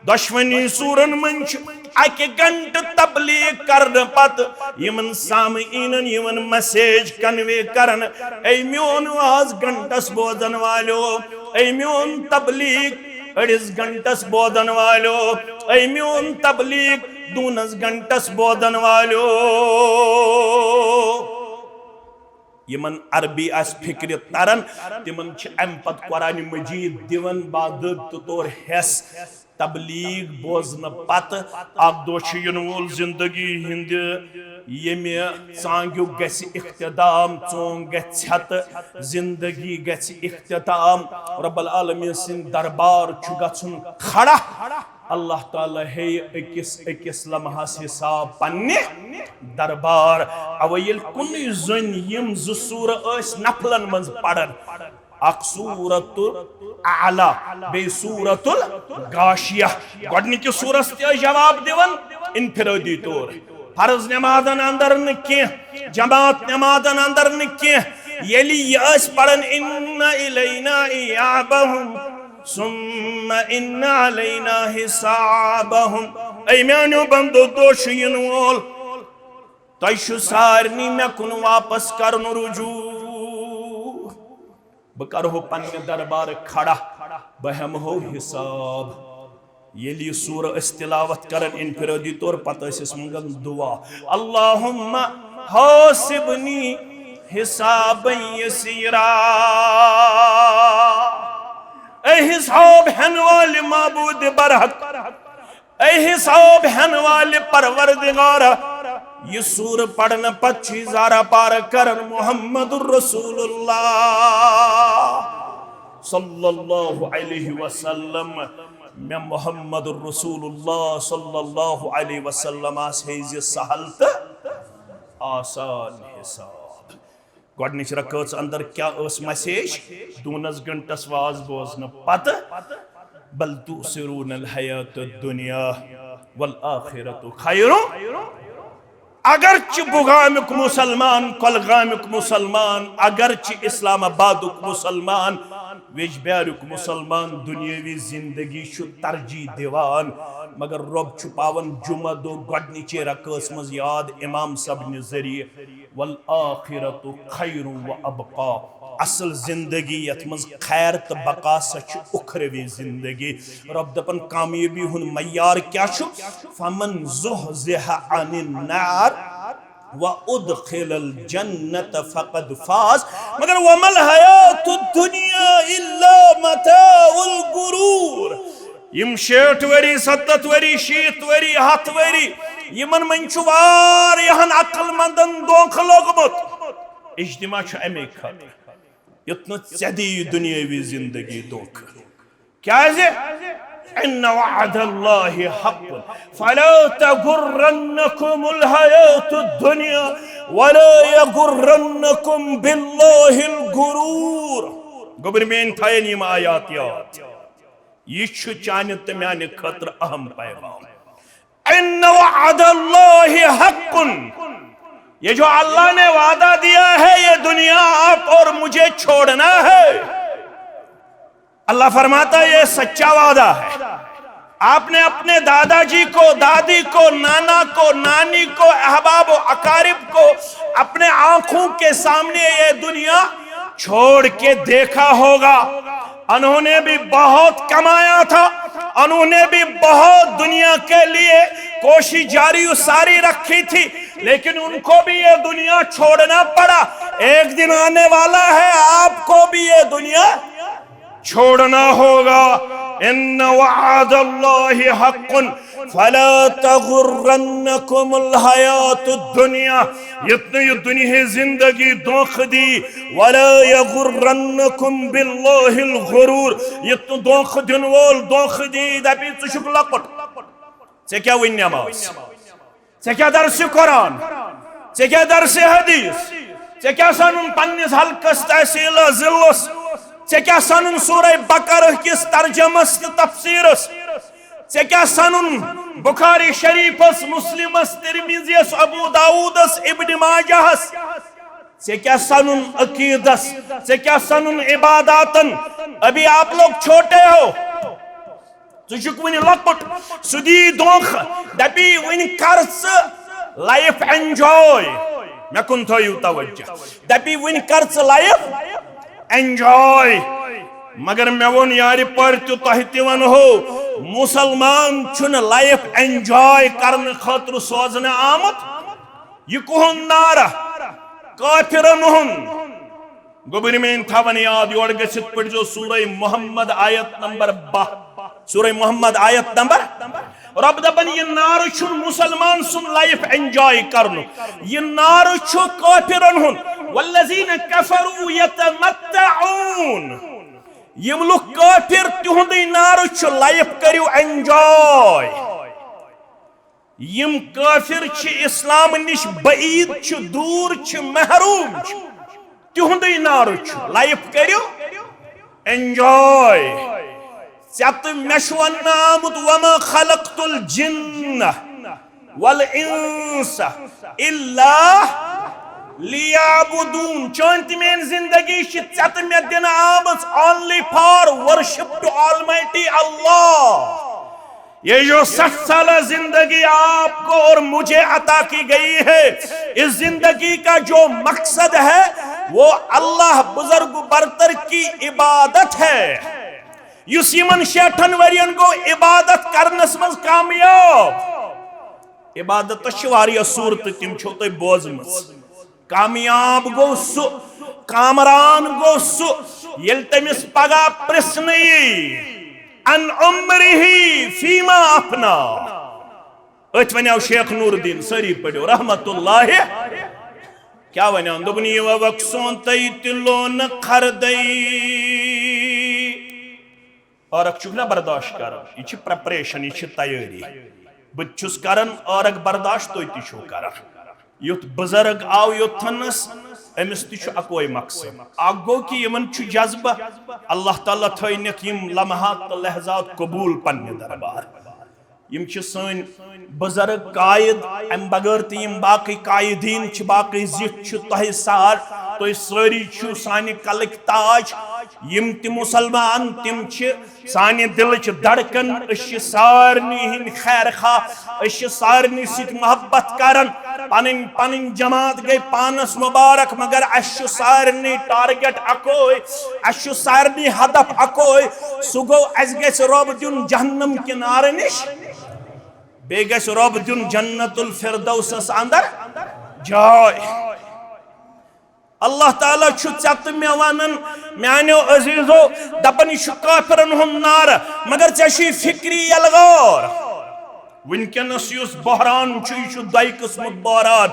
دۄشوٕنی سورن منٛز چھُ اکہِ گھنٹہٕ تبلیغ کرنہٕ پتہٕ یِمن سامعیٖنن یِوان مسیج کنوے کرنہٕ، اے میون واز گھنٹس بوزن والیو، اے میون تبلیغ أڑِس گھنٹس بوزن والیو، اے میون تبلیغ دوٗنس گھنٹس بوزن والیو۔ یِمن عربی آسہِ فکرِ تران، تِمن چھِ امہِ پتہٕ قرآن مجید دِوان باضٲبطہٕ طور حصہٕ۔ تبلیغ بوزنہٕ پتہٕ اکھ دۄہ چھُ یِنہٕ وول زندگی ہٕنٛدِ ییٚمہِ ژانٛگیُک گژھِ اختتام، ژونٛگ گژھِ ژھٮ۪تہٕ، زندگی گژھِ اختتام۔ رب العالمین سٕنٛدِ دربار چھُ گژھُن کھڑا۔ اللہ تعالیٰ ہیٚیہِ أکِس أکِس لمحس حساب پننہِ دربار۔ اوے ییٚلہِ کُنُے زوٚنۍ یِم زٕ سورہ ٲسۍ نفلن منٛز پران، اکھ سورۃ الاعلیٰ، بیٚیہِ سورۃ الغاشیہ۔ گۄڈنِکِس سورس تہِ ٲسۍ جواب دِوان انفرادی طور، فرض نمازن اندر نہٕ کینٛہہ، جماعت نمازن اندر نہٕ کینٛہہ۔ ییٚلہِ یہِ ٲسۍ پران، ان الینا ایابہم ثم ان علینا حسابہم۔ اے میانیو بندو، دۄہ چھُ یِنہٕ وول، تۄہہِ چھُ سارنٕے مےٚ کُن واپس کرُن رجوع۔ بہٕ کرہو پننہِ دربارٕ کھڑا، بہٕ ہٮ۪مہو حساب۔ ییٚلہِ یہِ سورہ ٲسۍ تلاوت کران انفرادی طور، پتہٕ ٲسۍ أسۍ منٛگان دعا، اللہم حاسبنی حسابا یسیرا۔ اے حساب ہٮ۪ن والہِ معبود برحق، اے حساب ہٮ۪ن والہِ پروردگارا، یہِ سورہ پرنہٕ پتہٕ چھُ اظہار پارٕ کران محمد رسول اللہ صلی اللہ علیہ وسلم۔ مےٚ محمد رسول اللہ صلی اللہ علیہ وسلمس ہیزِ سہل تہٕ آسان حساب۔ گۄڈنِچ رکٲژ اندر کیٛاہ ٲس مسیج؟ دوٗنس گھنٹس واز بوزنہٕ پتہٕ، بل تؤثرون الحیات الدنیا والآخرۃ خیر۔ اگرچہ بُگامیُک مسلمان، کۄلگامیُک مسلمان، اگرچہ اسلام آبادُک مسلمان، ویجبیاریُک مسلمان دنیاوی زندگی چھُ ترجیح دِوان، مگر رۄب چھُ پاوان جمعہ دۄہ گۄڈنِچے رکٲژ منٛز یاد امام صٲبنہِ ذٔریعہٕ، والآخرۃ خیر و ابقیٰ۔ اصل زندگی یتھ منٛز خیر تہٕ بقا، سۄ چھِ اُخروی زندگی۔ رۄب دپان کامیٲبی ہُنٛد معیار کیٛاہ چھُ؟ فمن زحزح عن النار وادخل الجنۃ فقد فاز۔ مگر وما الحیات الدنیا الا متاع الغرور۔ یِم شیٹھ ؤری، ستتھ ؤری، شیٖتھ ؤری، ہتھ ؤری، یِمن منٛز چھُ واریاہن عقل مندن دھوکہٕ لوٚگمُت۔ اجتماع چھُ اَمے خٲطرٕ، یُتھ نہٕ ژےٚ دِیہِ دُنیٲوی زندگی دھوکہٕ۔ کیازِ؟ ان وعد اللہ حق فلا تغرنکم الحیات الدنیا ولا یغرنکم باللہ الغرور۔ گوٚبرۍ میٲنۍ تھاین یِم آیات یاد۔ یہِ چھُ چانہِ تہٕ میانہِ خٲطرٕ اہم پیغام۔ ان وعد اللہ حق۔ یہ جو اللہ نے وعدہ دیا ہے، یہ دنیا آپ اور مجھے چھوڑنا ہے۔ اللہ فرماتا ہے، یہ سچا وعدہ ہے۔ آپ نے اپنے دادا جی کو، دادی کو، نانا کو، نانی کو، احباب و اقارب کو اپنے آنکھوں کے سامنے یہ دنیا چھوڑ کے دیکھا ہوگا۔ انہوں نے بھی بہت کمایا تھا، انہوں نے بھی بہت دنیا کے لیے کوشش جاری و ساری رکھی تھی، لیکن ان کو بھی یہ دنیا چھوڑنا پڑا۔ ایک دن آنے والا ہے، آپ کو بھی یہ دنیا چھوڑنا ہوگا۔ ان وعد اللہ حق فلا تغرنکم الحیات الدنیا۔ یُتھ نہٕ یہِ دُنیاہٕچ زندگی دھوکہٕ دی۔ ولا یغرنکم باللہ الغرور۔ یُتھ نہٕ دھوکہٕ دِنہٕ وول دھوکہٕ دی، دپی، ژٕ چھُکھ لۄکُٹ، ژےٚ کیٛاہ وٕنہِ نٮ۪ماز؟ ژےٚ کیٛاہ درسِ قرآن؟ ژےٚ کیٛاہ درسِ حدیث؟ ژےٚ کیٛاہ سنُن پننِس حلقس، تحصیلس، ضلعس؟ ژےٚ کیٛاہ سنُن سورہ بقرہ کِس ترجمس تہٕ تفسیرس؟ ژےٚ کیٛاہ سنُن بخاری شریفس، مسلمس، ترمذیس، ابو داؤدس، ابن ماجہس؟ ژےٚ کیٛاہ سنُن عقیدس؟ ژےٚ کیٛاہ سنُن عباداتن؟ ابھی آپ لوگ چھوٹے ہو۔ ژٕ چھُکھ وُنہِ لۄکُٹ، سُہ دی دھوکہٕ، دپی وُنہِ کر ژٕ life enjoy۔ مےٚ کُن تھٲیِو توجہ، دپی وُنہِ کر ژٕ life enjoy۔ مگر مےٚ ووٚن یارِ پٲرۍ تہِ، تۄہہِ تہِ ونہو، مسلمان چھُنہٕ life enjoy کرنہٕ خٲطرٕ سوزنہٕ آمُت۔ یہِ کُہُنٛد نعرہ؟ کافرن ہُنٛد۔ گوٚبرۍ میٲنۍ تھاوان یاد، یورٕ گٔژھِتھ پٔرۍزیو سورہ محمد آیت نمبر باہ۔ سورہ محمد آیت نمبر، رب دپان، یہِ نار چھُنہٕ مسلمان سُنٛد لائف انجوائے کرنُک، یہِ نار چھُ کافرن ہُنٛد۔ والذین کفروا یتمتعون، یِم لُکھ کافر، تِہُنٛدُے نار چھُ، لائف کٔرِو انجوائے۔ یِم کافر چھِ، اسلام نِش بعید چھِ، دوٗر چھِ، محروم چھِ، تِہُنٛدُے نار چھُ، لائف کٔرِو انجوائے۔ ژےٚ تہٕ مےٚ چھُ وننہٕ آمُت، وما خلقت الجن والانس الا لیعبدون۔ چٲنۍ تہٕ میٲنۍ زندگی چھِ ژےٚ تہٕ مےٚ دِنہٕ آمٕژ only for worship to Almighty Allah۔ یہ جو سٹھ سالہ زندگی آپ کو اور مجھے عطا کی گئی ہے، اس زندگی کا جو مقصد ہے، وہ اللہ بزرگ برتر کی عبادت ہے۔ یُس یِمن شیٹھن ؤرین گوٚو عبادت کرنس منٛز کامیاب، عبادتس چھِ واریاہ صورتہٕ، تِم چھِو تۄہہِ بوزمٕژ۔ کامیاب گوٚو سُہ، کامران گوٚو سُہ، ییٚلہِ تٔمِس پگاہ پرژھنہٕ یی، عن عمرہ فیما افنا۔ أتھۍ ونیو شیخ نور الدین، سٲری پٔرِو، رحمت اللہ۔ کیٛاہ ونیو؟ دوٚپُن، یہِ وَوَکھ سونتَے تہِ لونہٕ خردَے۔ عٲرق چھُکھ نہ برداشت کران، یہِ چھِ پریپریشن، یہِ چھِ تیٲری۔ بہٕ تہِ چھُس کران عٲرق برداشت، تُہۍ تہِ چھِو کران۔ یُتھ بزرگ آو یوٚتتھنس، أمِس تہِ چھُ اکوے مقصد۔ اکھ گوٚو کہِ یِمن چھُ جذبہٕ، اللہ تعالیٰ تھٲینکھ یِم لمحات تہٕ لحظات قبول پننہِ دربار۔ یِم چھِ سٲنۍ بزرگ قائد، امہِ بغٲر تہِ یِم باقٕے قائدین چھِ، باقٕے زِٹھۍ چھِ، تۄہہِ سار، تُہۍ سٲری چھِو سانہِ کلٕکۍ تاج۔ یِم تہِ مسلمان، تِم چھِ سانہِ دلٕچ دھڑکن۔ أسۍ چھِ سارنٕے ہٕنٛدۍ خیر خواہ، أسۍ چھِ سارنٕے سۭتۍ محبت کران۔ پنٕنۍ پنٕنۍ جماعت گٔے پانس مبارک، مگر اسہِ چھُ سارنٕے ٹارگٹ اکوے، اسہِ چھُ سارنٕے ہدف اکوے۔ سُہ گوٚو، اسہِ گژھِ رۄب دیُن جہنم کہِ نارٕ نِش، بیٚیہِ گژھِ رۄب دیُن جنت الفردوسس اندر جاے۔ اللہ تعالیٰ چھُ ژےٚ تہٕ مےٚ ونان، میانیو عزیزو، دپان، یہِ چھُ کافرن ہُنٛد نعرٕ، مگر ژےٚ چھُے فکری یلغار۔ وٕنکیٚنس یُس بحران چھُ، یہِ چھُ دۄیہِ قٕسمُک بحران۔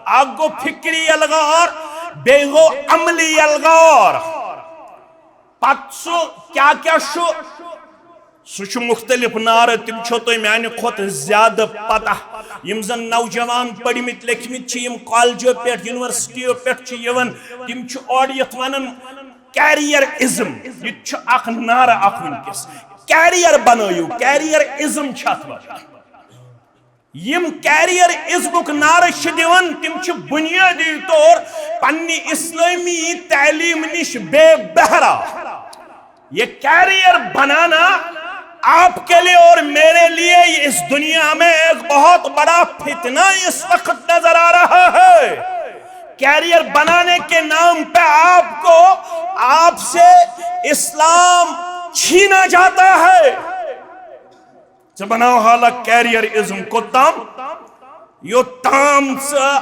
اکھ گوٚو فکری یلغار، بیٚیہِ گوٚو عملی یلغار۔ پتہٕ سُہ کیٛاہ کیٛاہ چھُ، سُہ چھُ مختلف نعرٕ، تِم چھو تۄہہِ میانہِ کھۄتہٕ زیادٕ پتہ۔ یِم زن نوجوان پٔرمٕتۍ لیکھمٕتۍ چھِ، یِم کالجو پٮ۪ٹھ، یونیورسٹیو پٮ۪ٹھ چھِ یِوان، تِم چھِ اورٕ یِتھ ونان، کیریئر ازم۔ یہِ تہِ چھُ اکھ نعرٕ اکھ وٕنکیٚس۔ کیریئر بنٲیِو، کیریئر ازم چھِ اتھ ونان۔ یِم کیریئر ازمُک نعرٕ چھِ دِوان، تِم چھِ بنیٲدی طور پننہِ اسلٲمی تعلیٖم نِش بے بہرا۔ یہ کیریئر بنانا آپ کے لیے اور میرے لیے اس دنیا میں ایک بہت بڑا فتنہ اس وقت نظر آ رہا ہے۔ کیریئر بنانے کے نام پہ آپ کو، آپ سے اسلام چھینا جاتا ہے۔ ژٕ بناو حالہ کیریئر ازم کوٚت تام؟ یوٚت تام ژٕ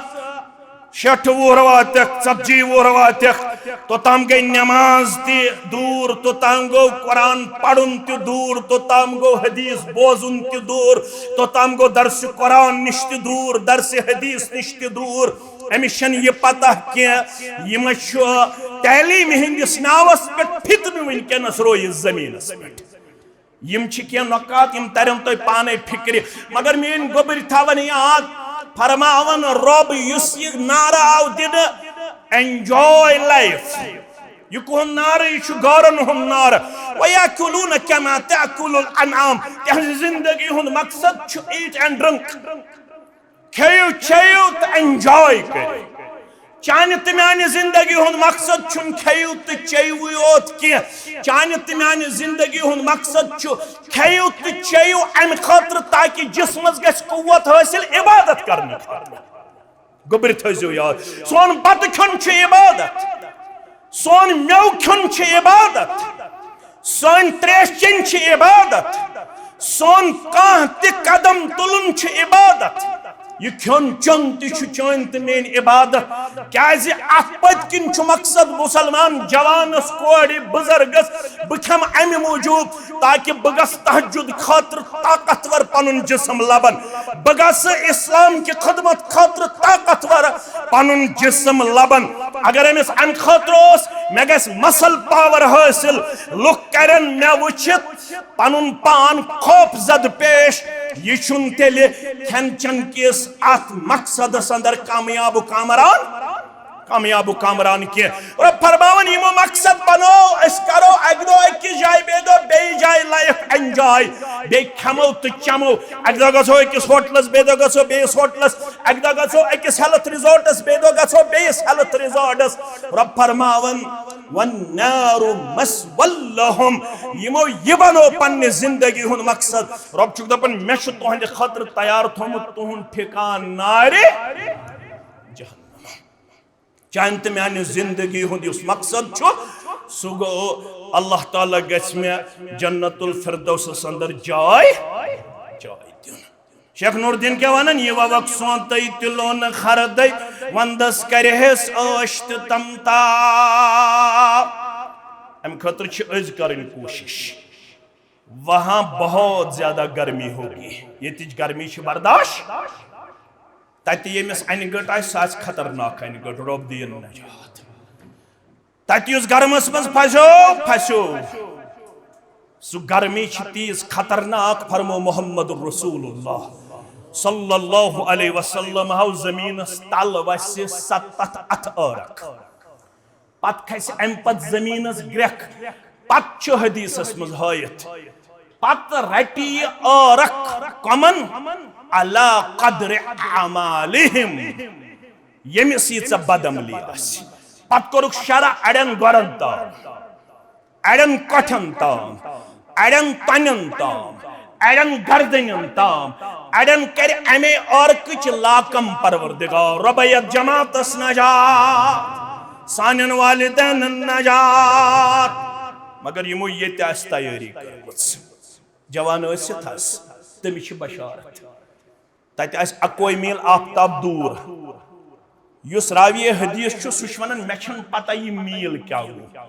شیٹھ وُہر واتکھ، ژتجی وُہر واتکھ، توٚتام گٔے نماز تہِ دوٗر، توٚتام گوٚو قرآن پرُن تہِ دوٗر، توٚتام گوٚو حدیث بوزُن تہِ دوٗر، توٚتام گوٚو درس قرآن نِش تہِ دوٗر، درس حدیث نِش تہِ دوٗر۔ أمِس چھَنہٕ یہِ پتہ کینٛہہ، یِمَے چھُ تعلیٖم ہٕنٛدِس ناوَس پٮ۪ٹھ فتنہٕ وٕنکیٚنَس رویِتھ زٔمیٖنَس پٮ۪ٹھ۔ یِم چھِ کینٛہہ نکات، یِم ترن تۄہہِ پانے فکرِ۔ مگر میٲنۍ گوٚبرۍ تھاون یاد، فرماون رۄب، یُس یہِ نعرٕ آو دِنہٕ، enjoy life۔ یہِ کُہُنٛد نعرٕ؟ یہِ چھُ غٲرن ہُنٛد نعرٕ۔ وَيَأْكُلُونَ كَمَا تَأْكُلُ الْأَنْعَامُ۔ تِہنٛزِ زندگی ہُنٛد مقصد چھُ eat and drink۔ کھیٚیِو چیٚیِو تہٕ enjoy کٔرِو۔ چانہِ تہٕ میانہِ زندگی ہُنٛد مقصد چھُنہٕ کھیٚیِو تہٕ چیٚیِوٕے یوت کینٛہہ۔ چانہِ تہٕ میانہِ زندگی ہُنٛد مقصد چھُ کھیٚیِو تہٕ چیٚیِو امہِ خٲطرٕ تاکہِ جسمس گژھِ قوت حٲصِل عبادت کرنہٕ خٲطرٕ۔ گوٚبرِ تھٲیزیو یاد، سون بتہٕ کھیوٚن چھُ عبادت، سون میوٕ کھیوٚن چھُ عبادت، سٲنۍ تریش چیٚنۍ چھِ عبادت، سون کانٛہہ تہِ قدم تُلُن چھُ عبادت۔ یہِ کھیوٚن چیوٚن تہِ چھُ چٲنۍ تہٕ میٲنۍ عبادت۔ کیازِ اتھ پٔتۍ کِنۍ چھُ مقصد مسلمان جوانس، کورِ، بزرگس، بہٕ کھٮ۪مہٕ امہِ موٗجوٗب تاکہِ بہٕ گژھٕ تہجد خٲطرٕ طاقتور پنُن جسم لبن، بہٕ گژھٕ اسلام کہِ خدمت خٲطرٕ طاقتور پنُن جسم لبن۔ اگر أمِس امہِ خٲطرٕ اوس مےٚ گژھِ muscle power حٲصِل، لُکھ کرن مےٚ وٕچھِتھ پنُن پان خوف زد پیش، یہِ چھُنہٕ تیٚلہِ کھٮ۪ن چٮ۪ن کِس اتھ مقصدس اندر کامیاب و کامران، کامیاب و کامران کینٛہہ۔ رۄب فرماوان، یِمو مقصد بنوو، أسۍ کرو اکہِ دۄہ أکِس جایہِ، بیٚیہِ دۄہ بیٚیہِ جایہِ life enjoy، بیٚیہِ کھٮ۪مو تہٕ چٮ۪مو، اکہِ دۄہ گژھو أکِس ہوٹلس، بیٚیہِ دۄہ گژھو بیٚیِس ہوٹلس، اکہِ دۄہ گژھو أکِس health resortس، بیٚیہِ دۄہ گژھو بیٚیِس health resortس۔ رۄب فرماوان، والنار مثوى لهم، یِمو یہِ بنوو پننہِ زندگی ہُنٛد مقصد۔ رۄب چھُکھ دپان، مےٚ چھُ تُہنٛدِ خٲطرٕ تیار تھوٚومُت تُہُنٛد ٹھِکان نارِ جہنم۔ چانہِ تہٕ میانہِ زندگی ہُنٛد یُس مقصد چھُ، سُہ گوٚو اللہ تعالیٰ گژھِ مےٚ جنت الفردوسس اندر جاے، جاے دیُن۔ شیخ نور الدین کیٛاہ ونان؟ یہ ووک سونتٕے تہِ لون خردٕے، وندس کرِہس عٲش تہٕ تمتا۔ امہِ خٲطرٕ چھِ أزۍ کرٕنۍ کوٗشش۔ وہاں بہت زیادہ گرمی ہوگی، ییٚتِچ گرمی چھِ برداشت۔ تتہِ ییٚمِس انہِ گٔٹ آسہِ، سُہ آسہِ خطرناک انہِ گٔٹ، رۄب دِیِن نجات۔ تتہِ یُس گرمس منٛز پھسیو، پھسیو۔ سُہ گرمی چھِ تیٖژ خطرناک، فرمو محمد رسول اللہ صلی اللہ علیہ وسلم ہاو زمینس تل وسہِ ستتھ اتھ عٲرق۔ پتہٕ کھسہِ امہِ پتہٕ زمینس گرٛکھ۔ پتہٕ چھُ حدیثس منٛز ہٲیِتھ، پتہٕ رٹہِ یہِ عٲرق کمن؟ علی قدر اعمالہم۔ ییٚمِس ییٖژاہ بدعملی آسہِ۔ پتہٕ کوٚرُکھ شرح اڑٮ۪ن گۄرن تام، اڑٮ۪ن کۄٹھٮ۪ن تام، اڑٮ۪ن تۄنٮ۪ن تام، اڑٮ۪ن گردنٮ۪ن تام، اڑٮ۪ن کرِ امے عٲرقٕچ لاکم پروردگار۔ رۄبہ یتھ جماعتس نجات، سانٮ۪ن والدینن نجات۔ مگر یِمو ییٚتہِ آسہِ تیٲری کٔرمٕژ، جوان ٲسِتھ حظ، تٔمِس چھِ بشارت۔ تتہِ آسہِ اکوے میٖل آفتاب دوٗر۔ یُس راوی حدیث چھُ، سُہ چھُ ونان، مےٚ چھَنہٕ پتہ یہِ میٖل کیٛاہ گوٚو۔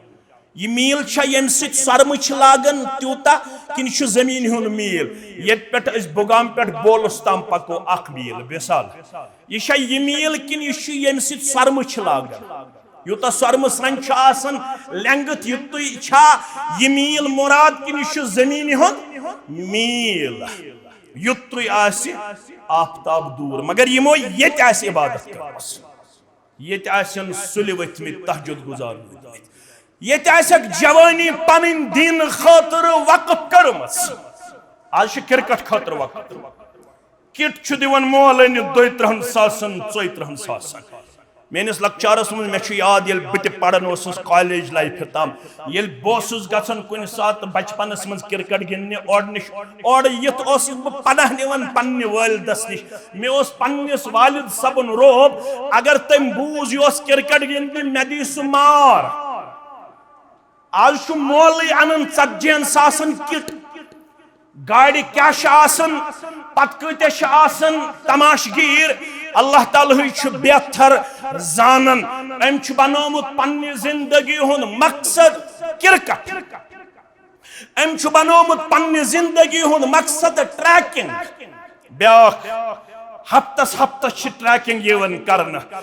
یہِ میٖل چھا ییٚمہِ سۭتۍ سۄرمہٕ چھِ لاگان تیوٗتاہ، کِنہٕ یہِ چھُ زٔمیٖنہِ ہُنٛد میٖل؟ ییٚتہِ پٮ۪ٹھ أسۍ بُگام پٮ۪ٹھ بولُس تام پکو اکھ میٖل، مثال۔ یہِ چھا یہِ میٖل کِنہٕ یہِ چھُ ییٚمہِ سۭتۍ سۄرمہٕ چھِ لاگان؟ یوٗتاہ سۄرمہٕ سرٛنٛگ چھُ آسان length، یُتُے چھا یہِ میٖل مُراد کِنہٕ یہِ چھُ زٔمیٖنہِ ہُنٛد میٖل؟ یُتُے آسہِ آفتاب دوٗر، مگر یِمو ییٚتہِ آسہِ عبادت کٔرمٕژ، ییٚتہِ آسن سُلہِ ؤتھمٕتۍ، تہجد گُزار روٗدمٕتۍ، ییٚتہِ آسٮ۪کھ جوٲنی پنٕنۍ دیٖنہٕ خٲطرٕ وقف کٔرمٕژ۔ آز چھِ کرکٹ خٲطرٕ وقف۔ کِٹ چھُ دِوان مول أنِتھ دۄیہِ ترٕٛہن ساسن، ژۄیہِ ترٕٛہن ساسن۔ میٲنِس لۄکچارس منٛز، مےٚ چھُ یاد، ییٚلہِ بہٕ تہِ پران اوسُس college life تام، ییٚلہِ بہٕ اوسُس گژھان کُنہِ ساتہٕ بچپنس منٛز کرکٹ گِنٛدنہِ اورٕ نِش، اورٕ یِتھ اوسُس بہٕ پناہ نِوان پننہِ والدس نِش۔ مےٚ اوس پننِس والد صٲبُن رعب، اگر تٔمۍ بوٗز یہِ اوس کرکٹ گِنٛدنہِ، مےٚ دِیہِ سُہ مار۔ آز چھُ مولٕے انان ژتجی ہن ساسن کِٹ۔ گاڑِ کیٛاہ چھِ آسان، پتہٕ کۭتیاہ چھِ آسان، تماشگیٖر۔ اللہ تعالیٰ ہٕے چھُ بہتر زانان۔ أمۍ چھُ بنومُت پننہِ زندگی ہُنٛد مقصد کرکٹ۔ أمۍ چھُ بنومُت پننہِ زندگی ہُنٛد مقصد tracking۔ بیٛاکھ، ہفتس ہفتس چھِ tracking یِوان کرنہٕ۔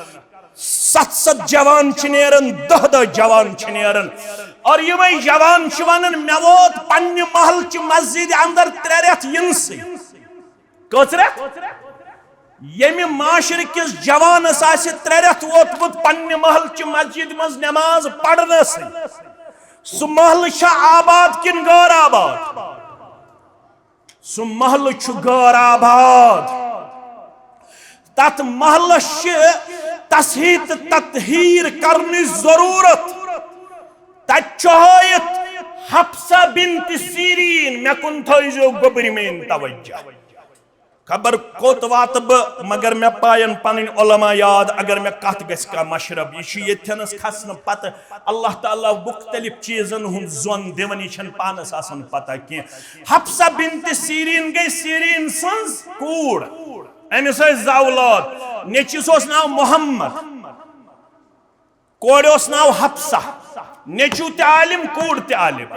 ستھ ستھ جوان چھِ نیران، دہ دہ جوان چھِ نیران۔ اور یِمے جوان چھِ ونان، مےٚ ووت پننہِ محلہٕ چہِ مسجدِ اندر ترٛےٚ رٮ۪تھ یِنسٕے۔ کٔژ رٮ۪تھ؟ ییٚمہِ معاشرٕ کِس جوانس آسہِ ترٛےٚ رٮ۪تھ ووتمُت پننہِ محلہٕ چہِ مسجدِ منٛز نماز پرنسٕے، سُہ محلہٕ چھا آباد کِنہٕ غٲر آباد؟ سُہ محلہٕ چھُ غٲر آباد۔ تتھ محلس چھِ تصحیح تہٕ تطہیر کرنٕچ ضروٗرت۔ تتہِ چھُ ہٲیِتھ حفصہ بنت سیرین، مےٚ کُن تھٲیزیو گوٚبرۍ میٲنۍ توجہ۔ خبر کوٚت واتہٕ بہٕ، مگر مےٚ پاین پنٕنۍ علماء یاد، اگر مےٚ کتھ گژھِ کانٛہہ مشرب۔ یہِ چھُ ییٚتھٮ۪نس کھسنہٕ پتہٕ اللہ تعالیٰ مختلف چیٖزن ہُنٛد زۄن دِوان، یہِ چھَنہٕ پانس آسان پتہ کینٛہہ۔ حفصہ بنت سیرین گٔے سیرین سٕنٛز کوٗر۔ أمِس ٲسۍ زٕ اولاد۔ نیٚچوِس اوس ناو محمد، کورِ اوس ناو حفصہ۔ نیٚچو تہِ عالم، کوٗر تہِ عالم۔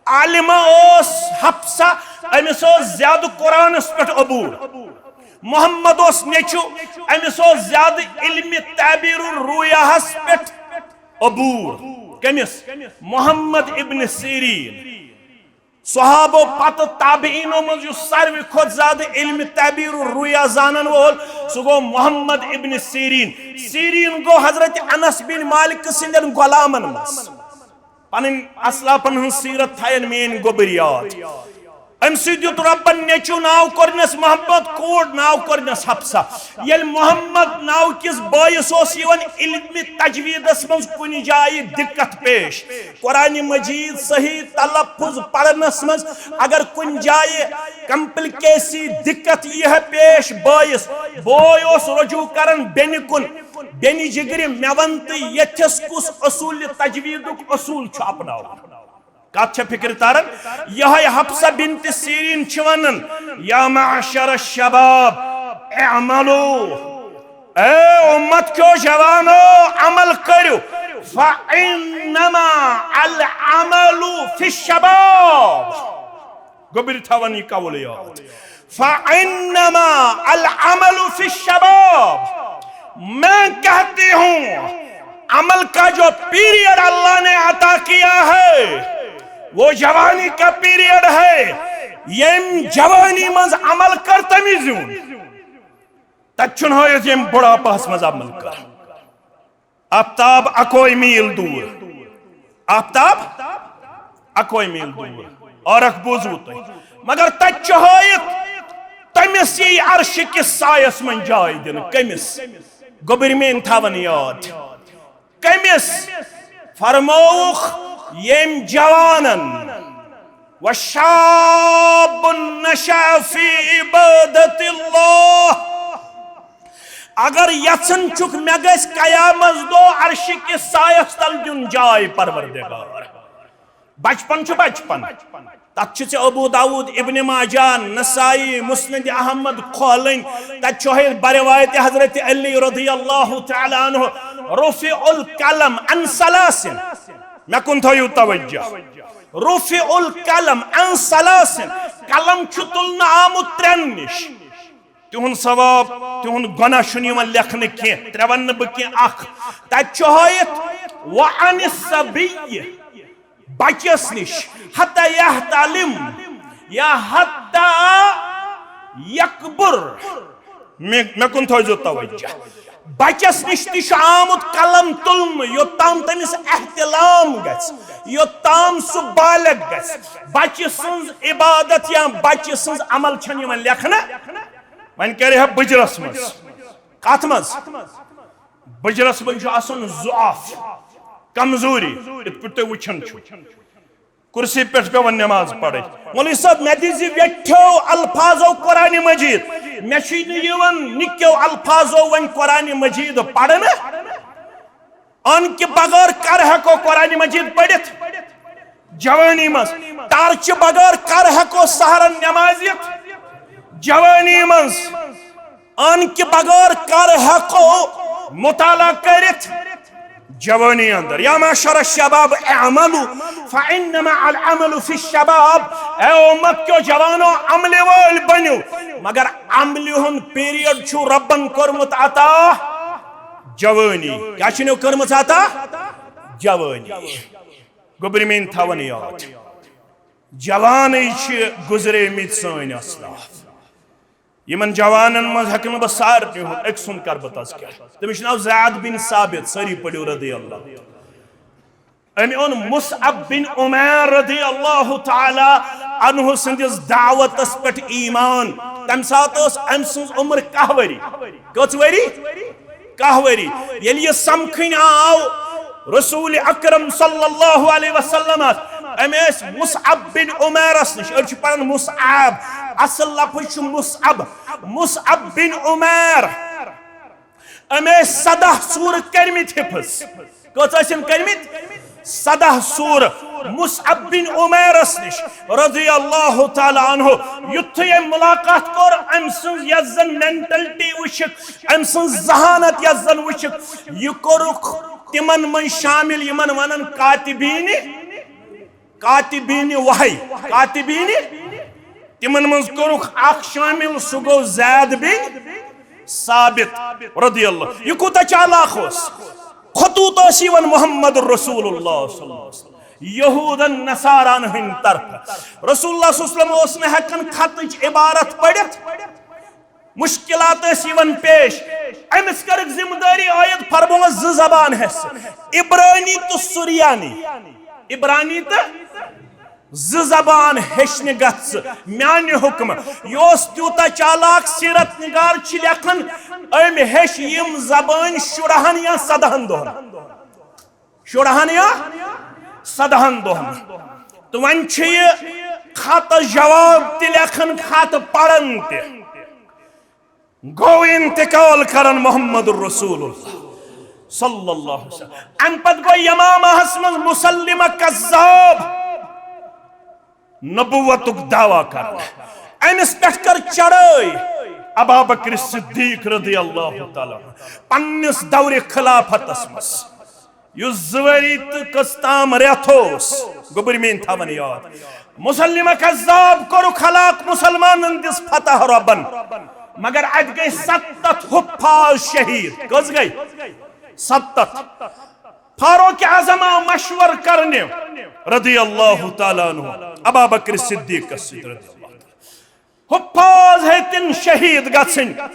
عالمہ اوس حفصہ، أمِس اوس زیادٕ قرآنس پٮ۪ٹھ عبور۔ محمد اوس نیٚچو، أمِس اوس زیادٕ علم تعبیر الرؤیاہس پٮ۪ٹھ عبور۔ کٔمِس؟ محمد ابن سیرین۔ صحابو پتہٕ تابعینو منٛز یُس ساروی کھۄتہٕ زیادٕ علم تعبیر الرؤیا زانن وول، سُہ گوٚو محمد ابن سیرین۔ سیرین گوٚو حضرت انس بن مالک سٕنٛدٮ۪ن غلامن منٛز۔ پنٕنۍ اسلافن ہٕنٛز سیرت تھاین میٲنۍ گوٚبٕرۍ یاد۔ أمۍ سٕے دیُت رۄبن نیٚچو ناو کوٚرنس محمد، کوٗر ناو کوٚرنس حفصہ۔ ییٚلہِ محمد ناو کِس بٲیِس اوس یِوان علمِ تجویٖدس منٛز کُنہِ جایہِ دِقت پیش، قرآن مجیٖد صحیح تلفظ پرنس منٛز اگر کُنہِ جایہِ کمپلکیسی دِقت ییہِ ہا پیش بٲیِس، بوے اوس رجوع کران بیٚنہِ کُن، بیٚنہِ جگرِ، مےٚ وَن تہٕ ییٚتھٮ۪س کُس اصوٗلِ تجویٖدُک اصوٗل چھُ اپناوُن؟ کتھ چھےٚ فکرِ تران؟ یہے حفصہ بنت سیرین چھِ ونان، یا معشر الشباب اعملوا، اے امت کیو جوانو، عمل کٔرِو، فانما العمل فی الشباب۔ گوٚبرِ تھاوان یہِ قول یاد۔ فانما العمل فی الشباب، میں کہتی ہوں، عمل کا جو پیریڈ اللہ نے عطا کیا ہے، وہ جوانی کا پیریڈ ہے۔ یم جوانی منز عمل کر تمی زیون، تتہ چھن ہٲیتھ یم بڑھاپس منز عمل کر۔ آفتاب اکوے میل دور۔ آفتاب اکوے میل دور۔ عرق بوزو تُہۍ۔ مگر تتہِ چھُ ہٲیِتھ، تٔمِس یی عرشہِ کِس سایس منٛز جاے دِنہٕ۔ کٔمِس؟ گوٚبرۍ میٲنۍ تھاوان یاد۔ کٔمِس؟ فرمووُکھ، ییٚمۍ جوانن۔ وشاب نشأ فی عبادت اللہ۔ اگر یژھان چھُکھ مےٚ گژھِ قیامت دۄہ عرشہِ کِس سایس تل دیُن جاے پروردگار۔ بچپن چھُ بچپن۔ تتھ چھُ ژےٚ ابو داؤد، ابن ماجہ، نسائی، مسند احمد کھولٕنۍ۔ تتہِ چھُ ہے بروایت حضرت علی رضی اللہ تعالیٰ عنہ، رفع القلم عن ثلاث۔ مےٚ کُن تھٲیِو توجہ۔ رفع القلم عن ثلاث۔ قلم چھُ تُلنہٕ آمُت ترٛٮ۪ن نِش۔ تِہُنٛد ثواب، تِہُنٛد گۄناہ چھُنہٕ یِوان لیکھنہٕ کینٛہہ۔ ترٛےٚ وَنہٕ نہٕ بہٕ کینٛہہ، اکھ۔ تَتہِ چھُ ہٲیِتھ، وعن الصبی، بچس نِش، حتی یحتلم یا حتی یکبر۔ مےٚ، مےٚ کُن تھٲیزیو توجہ۔ بچس نِش تہِ چھُ آمُت قلم تُلنہٕ، یوٚتام تٔمِس احتلام گژھِ، یوٚتام سُہ بالغ گژھِ۔ بچہِ سٕنٛز عبادت یا بچہِ سٕنٛز عمل چھَنہٕ یِوان لیکھنہٕ۔ وۄنۍ کرِ ہا بُجرس منٛز۔ کتھ منٛز؟ بُجرس منٛز چھُ آسان ضعف، کمزوری، یِتھ پٲٹھۍ تُہۍ وٕچھان چھِو۔ کرسی پٮ۪ٹھ پٮ۪وان نماز پرٕنۍ۔ مولوی صٲب، مےٚ دِژ یہِ ویٹھیو الفاظو قرآن مجید۔ مےٚ چھُے نہٕ یِوان نِکیو الفاظو وۄنۍ قرآن مجید پرنہٕ۔ ان کہِ بغٲر کر ہٮ۪کو قرآن مجید پٔرِتھ؟ جوانی منٛز۔ ٹارچہِ بغٲر کر ہٮ۪کو سحرن نماز یِتھ؟ جوانی منٛز۔ ان کہِ بغٲر کر ہٮ۪کو مطالعہ کٔرِتھ؟ جوانی اندر۔ یا معشر الشباب اعملوا فانما العمل فی الشباب۔ اے امت کیو جوانو، عملہِ وٲلۍ بٔنِو، مگر عملہِ ہُنٛد پیریڈ چھُ رۄبن کوٚرمُت عطا جوانی۔ کیٛاہ چھُنو کٔرمٕژ عطا؟ جوانی۔ گوٚبرۍ میٲنۍ تھاوان یاد، جوانٕے چھِ گُزریمٕتۍ سٲنۍ اسلاف۔ یِمن جوانن منٛز ہٮ۪کہٕ نہٕ بہٕ سارنٕے ہُنٛد، أکۍ سُنٛد کرٕ بہٕ تذکرٕ۔ تٔمِس چھُ ناو زید بن ثابت، سٲری پٔرِو رضی اللہ۔ أمۍ اوٚن مصعب بن عمیر رضی اللہ تعالیٰ عنہ سٕنٛدِس دعوتس پٮ۪ٹھ ایمان۔ تَمہِ ساتہٕ ٲس أمۍ سٕنٛز عمر کاہ ؤری۔ کٔژ ؤری؟ کاہ ؤری۔ ییٚلہِ یہِ سمکھٕنۍ آو رسول اکرم صلی اللہ علیہ وسلمس، أمۍ ٲسۍ مصعب بن عمیرس نِش، أڑۍ چھِ پران مصعب، اصل لفظ چھُ مصعب، مصعب بن عمیر۔ أمۍ ٲسۍ سداہ سورٕ کٔرمٕتۍ حفظ۔ کٔژ ٲسِم کٔرمٕتۍ؟ سداہ سورٕ۔ مصعب بن عمیرس نِش رضی اللہ تعالیٰ عنہ۔ یُتھُے أمۍ ملاقات کوٚر، أمۍ سٕنٛز یۄس زن مینٹلٹی وٕچھِتھ، أمۍ سٕنٛز ذہانت یۄس زن وٕچھِتھ، یہِ کوٚرُکھ تِمن منٛز شامل یِمن ونان کاتبین، کاتبین وحی، کاتبین۔ تِمن منٛز کوٚرُکھ اکھ شامل، سُہ گوٚو زید بن ثابت رضی اللہ۔ یہِ کوٗتاہ چالاک اوس۔ خطوط ٲسۍ یِوان محمد رسول اللہ صلی اللہ علیہ وسلم، یہودن نصاران ہٕنٛدِ طرفہٕ۔ رسول اللہ صلی اللہ علیہ وسلم اوس نہٕ ہٮ۪کان خطٕچ عبارت پٔرِتھ، مشکلات ٲسۍ یِوان پیش۔ أمِس کٔرٕکھ ذمہٕ دٲری عٲید، فرمووُس زٕ زبان ہیٚچھ ژٕ، عبرانی تہٕ سُریانی۔ عبرانی تہٕ زٕ زبان ہیٚچھنہِ گژھِ ژٕ میانہِ حُکمہٕ۔ یہِ اوس تیوٗتاہ چالاک، سیرت نگار چھِ لیکھان، أمۍ ہیٚچھ یِم زبٲنۍ شُراہن یا سدہن دۄہن۔ شُراہن یا سدہن دۄہن۔ تہٕ وۄنۍ چھُ یہِ خطس جواب تہِ لیکھان، خط پران تہِ۔ گوٚو انتقال کران محمد رسول اللہ صلی اللہ علیہ وسلم۔ امہِ پتہٕ گوٚو یمامہس منٛز مسلمہ کذاب نبوتُک دعویٰ کران۔ أمِس پٮ۪ٹھ کٔر چڑھٲے ابا بکر صدیق رضی اللہ تعالیٰ عنہ پننِس دورِ خلافتس منٛز، یُس زٕ ؤری تہٕ کٔژ تام رٮ۪تھ اوس۔ گوٚبُر میٲنۍ تھاوان یاد، مسلمہ کذاب کوٚرُکھ ہلاک، مسلمانن دِژ فتح رۄبن، مگر اتہِ گٔے ستتھ حفاظ شہید۔ کٔژ گٔے؟ ستتھ۔ فاروق اعظم آو مشور کرنہِ رضی اللہ تعالیٰ عنہ ابا بکر صدیقس سۭتۍ رضی اللہ تعالیٰ۔ حفاظ ہیٚتِن شہید گژھٕنۍ۔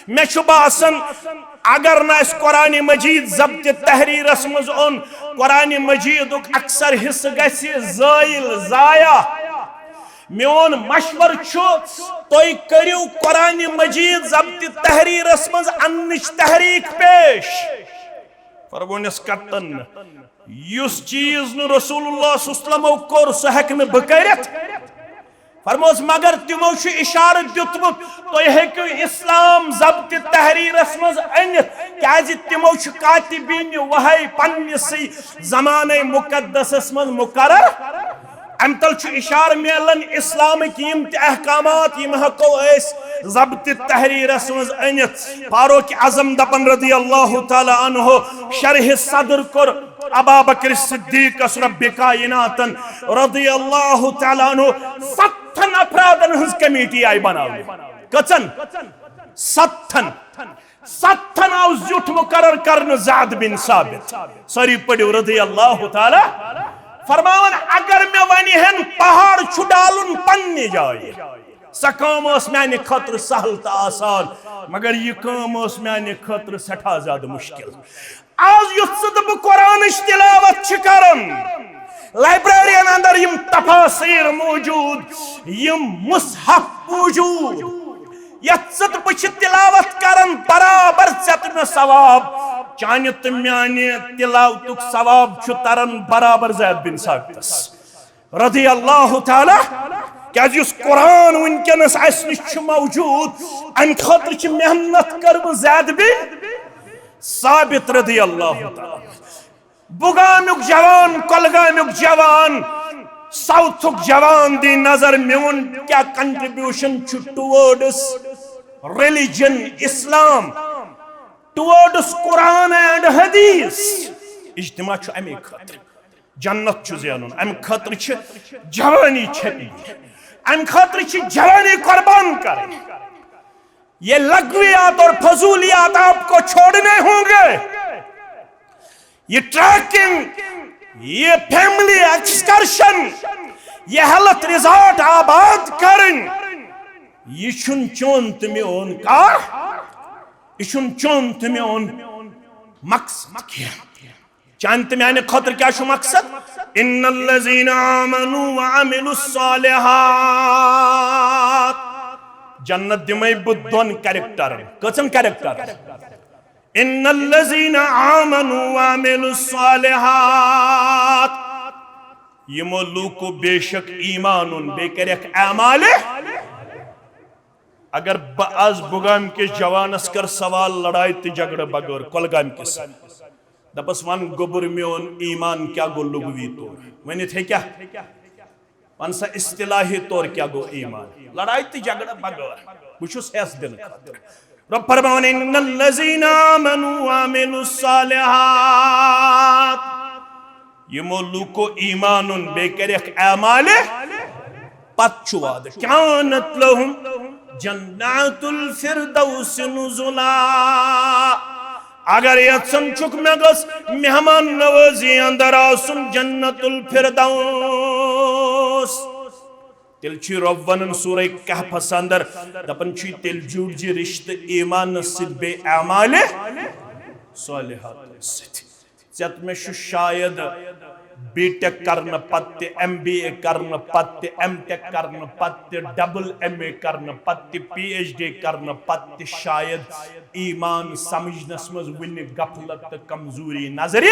مےٚ چھُ باسان، اگر نہٕ اَسہِ قرآن مجید ضبط تحریرس منٛز اوٚن، قرآن مجیدُک اکثر حصہٕ گژھِ زٲیِل، ضایع۔ میون مشورٕ چھُ، تُہۍ کٔرِو قرآن مجید ضبط تحریرس منٛز اننٕچ تحریک پیش۔ فرمونس کتن نہٕ۔ یُس چیز نہٕ رسول اللہ صلی اللہ علیہ وسلمو کوٚر، سُہ ہیٚکہٕ نہٕ بہٕ کٔرِتھ۔ فرموس، مگر تِمو چھُ اشارٕ دیُتمُت، تُہۍ ہیٚکِو اسلام ضبط تحریرس منٛز أنِتھ، کیازِ تِمو چھُ کاتبین وحی پننِسٕے زمانہ مقدسس منٛز مقرر۔ امہِ تل چھُ اشارٕ میلان اسلامٕکۍ یِم تہِ احکامات، یِم ہیٚکو أسۍ ضبط تحریرس منٛز أنِتھ۔ فاروق اعظم دپان رضی اللہ تعالیٰ عنہ، شرح صدر کوٚر ابا بکر صدیقس رب کائناتن رضی اللہ تعالیٰ عنہ۔ ستتھن افرادن ہٕنٛز کمیٹی آیہِ بناونہٕ۔ کٔژن؟ ستتھن۔ ستتھن آو زیُٹھ مقرر کرنہٕ زید بن ثابت۔ سٲری پٔرِو رضی اللہ تعالیٰ۔ فرماوان، اگر مےٚ ونہِ ہن پہاڑ چھُ ڈالُن پننہِ جایہِ، سۄ کٲم ٲس میانہِ خٲطرٕ سہل تہٕ آسان، مگر یہِ کٲم ٲس میانہِ خٲطرٕ سٮ۪ٹھاہ زیادٕ مشکل۔ آز یُتھ ژٕ تہٕ بہٕ قرآنٕچ تلاوت چھِ کران، لائبریرین اندر یِم تفاسیر موجود، یِم مصحف موجود، یتھ ژٕ تہٕ بہٕ چھِ تلاوت کران، برابر ژےٚ تہٕ مےٚ ثواب۔ چانہِ تہٕ میانہِ تلاوتُک ثواب چھُ تران برابر زید بن ثابتس رضی اللہ تعالیٰ۔ کیازِ یُس قرآن وٕنکیٚنس اسہِ نِش چھُ موجود، امہِ خٲطرٕ چھِ محنت کٔرمٕژ زید بن ثابت رضی اللہ تعالیٰ۔ بُگامیُک جوان، کۄلگامیُک جوان، ساؤتھُک جوان دی نظر، میون کیٛاہ contribution چھُ towards religion Islam، towards Quran and Hadith۔ اجتماع چھُ اَمے خٲطرٕ۔ جنت چھُ زینُن، اَمہِ خٲطرٕ چھِ جوانی چھپی، اَمہِ خٲطرٕ چھِ جوانی قربان کرٕنۍ۔ یہ لغویات اور فضولیات آپ کو چھوڑنے ہوں گے۔ یہ ٹریکنگ، یہ فیملی ایکسکرشن، یہ ہیلتھ ریزارٹ آباد کرن، یہ چھُنہٕ چون تہٕ میون کار، یہ چھُنہٕ چون تہٕ میون مقصد کینٛہہ۔ چانہِ تہٕ میانہِ خٲطرٕ کیٛاہ چھُ مقصد؟ ان الذین آمنوا وعملوا الصالحات۔ جنت دِمے بہٕ دۄن کریکٹرن۔ کٔژن کریکٹرن؟ ان الذین آمنوا وعملوا الصالحات۔ یِمو لوٗکو بے شک ایمان اوٚن، بیٚیہِ کریکھ اعمالِ۔ اگر بہٕ از بُگام کِس جوانس کر سوال لڑاے تہٕ جھگڑٕ بغٲر، کۄلگامۍ کِس، دپس، ون گوٚبُر میون، ایمان کیٛاہ گوٚو لغوی طور؟ ؤنِتھ ہیٚکیٛاہ؟ ون سا، اصطلاحی طور کیٛاہ گوٚو ایمان؟ لڑایہِ تہٕ جھگڑٕ بغٲر۔ بہٕ چھُس حٮ۪س دِنہٕ خٲطرٕ۔ رۄب فرماوان، "ان الذین آمنوا وعملوا الصالحات"، یِمو لوٗکو ایمان اوٚن، بیٚیہِ کٔرِکھ اعمالہِ، پتہٕ چھُ وعدٕ، "کانت لہم جنات الفردوس نزلا"۔ اگر یژھان چھُکھ مےٚ گٔژھ مہمان نوٲزی اندر آسُن جنت الفردوس، تیٚلہِ چھُ رۄب ونان سورہ کہفس اندر، دپان چھُ، تیٚلہِ جوڑ زِ رشتہٕ ایمانس سۭتۍ بیٚیہِ اعمالہِ صالحاتن سۭتۍ۔ ژےٚ تہٕ مےٚ چھُ شاید بی ٹیک کرنہٕ پتہٕ تہِ، ایم بی اے کرنہٕ پتہٕ تہِ، ایم ٹیک کرنہٕ پتہٕ تہِ، ڈبل ایم اے کرنہٕ پتہٕ تہِ، پی ایچ ڈی کرنہٕ پتہٕ تہِ شاید ایمان سمجھنس منٛز وُنہِ غفلت تہٕ کمزوری نظرِ۔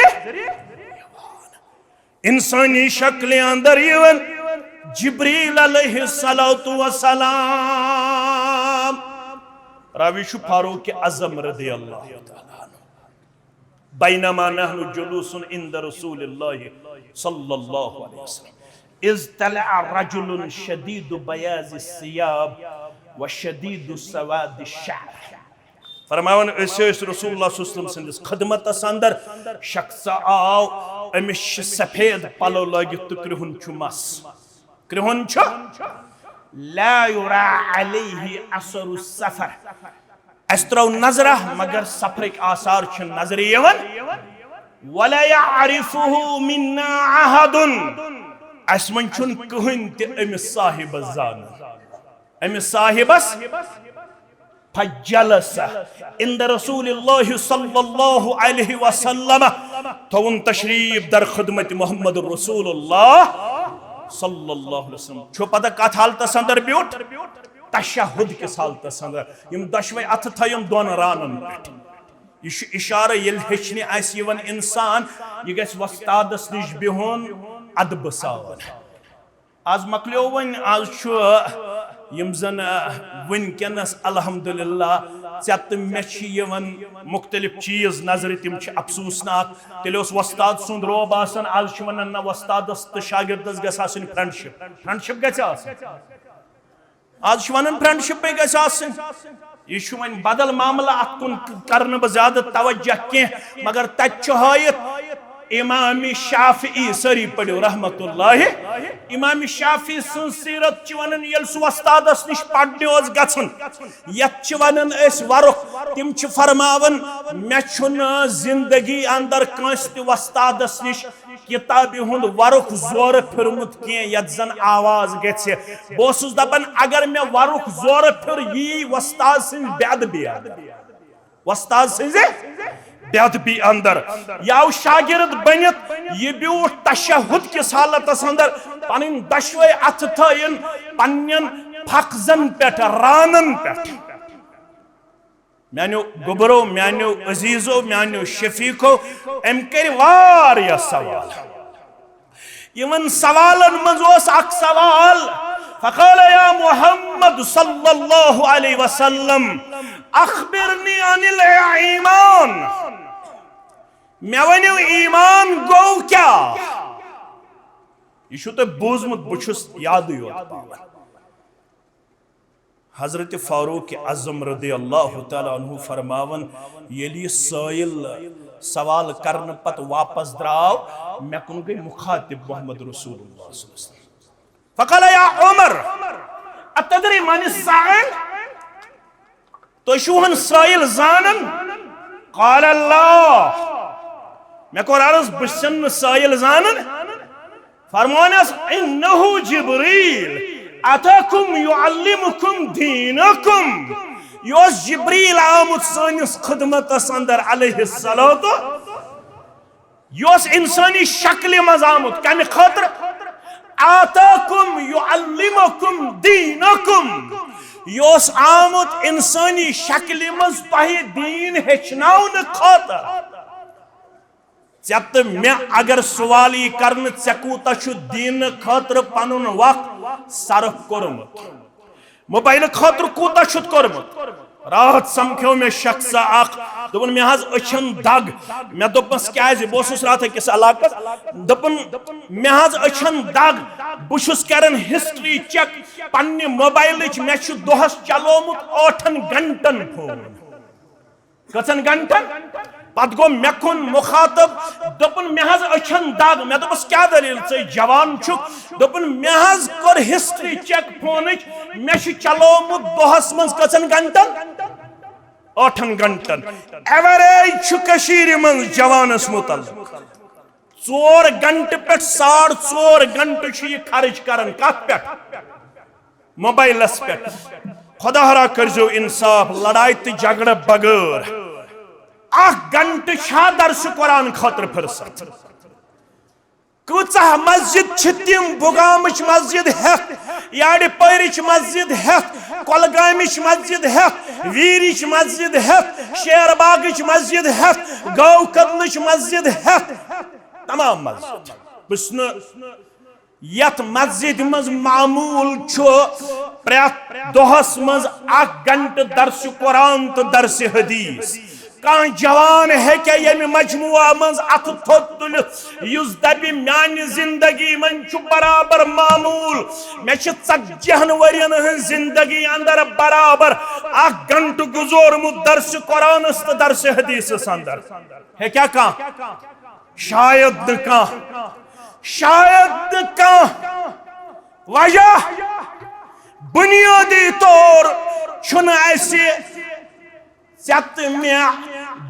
انسانی شکلہِ اندر یِوان جبریل علیہ الصلوۃ والسلام۔ راوی چھُ فاروق اعظم رضی اللہ تعالیٰ عنہ۔ بینما نحن جلوس عند رسول اللہ صلی اللہ علیہ وسلم اذ طلع رجل شدید بیاض الثیاب و شدید سواد الشعر۔ فرماوان، أسۍ ٲسۍ رسول اللہ صلی اللہ علیہ وسلم سٕنٛدِس خدمتس اندر، شخص آو، أمِس چھِ سفید پلو لٲگِتھ تہٕ کرٛہُن چھُ مس۔ کرٛہُن چھُ، لا یرا علیہ اثر السفر، اَسہِ ترٲو نظرہ، مگر سفرٕکۍ آثار چھِ نظرِ یِوان۔ ولا یعرفہ منا احد، اَسہِ منٛز چھُنہٕ کٕہٕنۍ تہِ أمِس صاحبس زانان۔ أمِس صاحبس، فجلس عند رسول اللہ صلی اللہ علیہ وسلم، تھوُن تشریف در خدمت محمد رسول اللہ صلی اللہ علیہ وسلم۔ چھو پتہ کتھ حالتس اندر بیوٗٹھ؟ تشہد کِس حالتس اندر۔ یِم دۄشوے اتھٕ تھٲیِم دۄن رانن پٮ۪ٹھ۔ یہِ چھُ اشارٕ، ییٚلہِ ہیٚچھنہِ آسہِ یِوان انسان، یہِ گژھِ وۄستادس نِش بِہُن ادبہٕ سان۔ آز مۄکلیو وۄنۍ، آز چھُ یِم زن، آ، وٕنکیٚنس الحمدللہ ژےٚ تہٕ مےٚ چھِ یِوان مختلف چیٖز نظرِ، تِم چھِ افسوسناک۔ تیٚلہِ اوس وۄستاد سُنٛد رعب آسان، آز چھِ ونان نہ، وۄستادس تہٕ شاگردس گژھِ آسٕنۍ فرینڈشپ، فرینڈشپ گژھِ آسٕنۍ۔ آز چھِ ونان فرینڈشپے گژھِ آسٕنۍ۔ یہِ چھُ وۄنۍ بدل معاملہٕ، اتھ کُن کرنہٕ بہٕ زیادٕ توجہ کینٛہہ، مگر تتہِ چھُ ہٲیِتھ امام شافعی، سٲری پٔرِو رحمت اللہ۔ امام شافعی سٕنٛز سیرت چھِ ونان، ییٚلہِ سُہ وۄستادس نِش پرنہِ اوس گژھان، یتھ چھِ ونان أسۍ ورُق، تِم چھِ فرماوان، مےٚ چھُنہٕ زندگی اندر کٲنٛسہِ تہِ وۄستادس نِش کتابہِ ہُنٛد ورُق زورٕ پھیوٗرمُت کینٛہہ یتھ زن آواز گژھِ۔ بہٕ اوسُس دپان، اگر مےٚ ورُق زورٕ پھیوٗر، یی وۄستاد سٕنٛزِ بے ادبی اندر۔ وۄستاد سٕنٛزِ بے ادبی اندر۔ یہِ آو شاگرد بٔنِتھ، یہِ بیوٗٹھ تشہد کِس حالتس اندر، پنٕنۍ دۄشوے اتھٕ تھٲیِن پننٮ۪ن فخذن پٮ۪ٹھ، رانن پٮ۪ٹھ۔ میانیو گوٚبرو، میانیو عزیزو، میانیو شفیقو، أمۍ کٔرۍ واریاہ سوال۔ یِمن سوالن منٛز اوس اکھ سوال، فقال یا محمد صلی اللہ علیہ وسلم، اخبرنی عن الایمان، مےٚ ؤنِو ایمان گوٚو کیٛاہ؟ یہِ چھُو تۄہہِ بوٗزمُت، بہٕ چھُس یادٕے یوت پاوان۔ حضرت فاروق اعظم رضی اللہ تعالیٰ عنہ فرماوان، ییٚلہِ یہِ سٲیِل سوال کرنہٕ پتہٕ واپس درٛاو، مےٚ کُن گٔے مخاطب محمد رسول اللہ صلی اللہ علیہ وسلم۔ فقال یا عمر، اتدری من السائل؟ تُہۍ چھِو ہن سٲیِل زانان؟ قال اللہ۔ مےٚ کوٚر عرض، بہٕ چھُس نہٕ سٲیِل زانان۔ فرمونس، انہ جبریل اتاکم یعلمکم دینکم۔ یہِ اوس جبریل آمُت سٲنِس خدمتس اندر علیہ الصلوۃ، یہِ اوس انسٲنی شکلہِ منٛز آمُت۔ کمہِ خٲطرٕ؟ آتاکم یعلمکم دینکم۔ یہِ اوس آمُت انسٲنی شکلہِ منٛز تۄہہِ دیٖن ہیٚچھناونہٕ خٲطرٕ۔ ژےٚ تہٕ مےٚ اگر سوال یی کرنہٕ، ژےٚ کوٗتاہ چھُ دیٖنہٕ خٲطرٕ پنُن وقت صرف کوٚرمُت؟ موبایلہٕ خٲطرٕ کوٗتاہ چھُتھ کوٚرمُت؟ راتھ سمکھیو مےٚ شخصا اکھ، دوٚپُن، "مےٚ حظ أچھن دگ۔" مےٚ دوٚپمَس، "کیٛازِ؟" بہٕ اوسُس راتھ أکِس علاقس۔ دوٚپُن، "مےٚ حظ أچھن دگ، بہٕ چھُس کران ہسٹری چیک پننہِ موبایلٕچ، مےٚ چھُ دۄہس چلومُت ٲٹھن گھنٹن فون۔" کٔژن گھنٹن؟ پتہٕ گوٚو مےٚ کُن مخاطب، دوٚپُن، "مےٚ حظ أچھن دگ۔" مےٚ دوٚپُس، "کیٛاہ دٔلیٖل؟ ژٕ جوان چھُکھ۔" دوٚپُن، "مےٚ حظ کٔر ہسٹری چیک فونٕچ، مےٚ چھُ چلومُت دۄہس منٛز کٔژن گھنٹن؟ ٲٹھن گھنٹن۔ ایوریج چھُ کٔشیٖرِ منٛز جوانس متعلق ژور گھنٹہٕ پٮ۪ٹھ ساڑ ژور گھنٹہٕ چھُ یہِ خرٕچ کران۔ کتھ پٮ۪ٹھ؟ موبایلس پٮ۪ٹھ۔ خدا ہرا کٔرزیو انصاف، لڑایہِ تہٕ جھگڑٕ بغٲر۔ اکھ گھنٹہٕ چھا درسِ قرآن خٲطرٕ فرصت؟ کۭژاہ مسجد چھِ تِم، بُگامٕچ مسجد ہٮ۪تھ، یارِ پٲرِچ مسجد ہٮ۪تھ، کۄلگامٕچ مسجد ہٮ۪تھ، ویٖرِچ مسجد ہٮ۪تھ، شیر باغٕچ مسجد ہٮ۪تھ، گٲو کدلٕچ مسجد ہٮ۪تھ، تمام مسجد۔ بہٕ چھُس نہٕ یتھ مسجدِ منٛز معمول چھُ پرٛٮ۪تھ دۄہس منٛز اکھ گھنٹہٕ درسِ قرآن تہٕ درسِ حدیث۔ کانٛہہ جوان ہیٚکیٛاہ ییٚمہِ مجموعہ منٛز اتھٕ تھوٚد تُلِتھ یُس دپہِ، "میانہِ زندگی منٛز چھُ برابر معمول، مےٚ چھِ ژتجی ہن ؤرین ہٕنٛز زندگی اندر برابر اکھ گھنٹہٕ گُزورمُت درسِ قرآنس تہٕ درسِ حدیثس اندر"؟ ہیٚکیٛاہ کانٛہہ؟ شاید نہٕ کانٛہہ، شاید نہٕ کانٛہہ۔ وجہ، بنیٲدی طور چھُنہٕ اَسہِ ژےٚ تہٕ مےٚ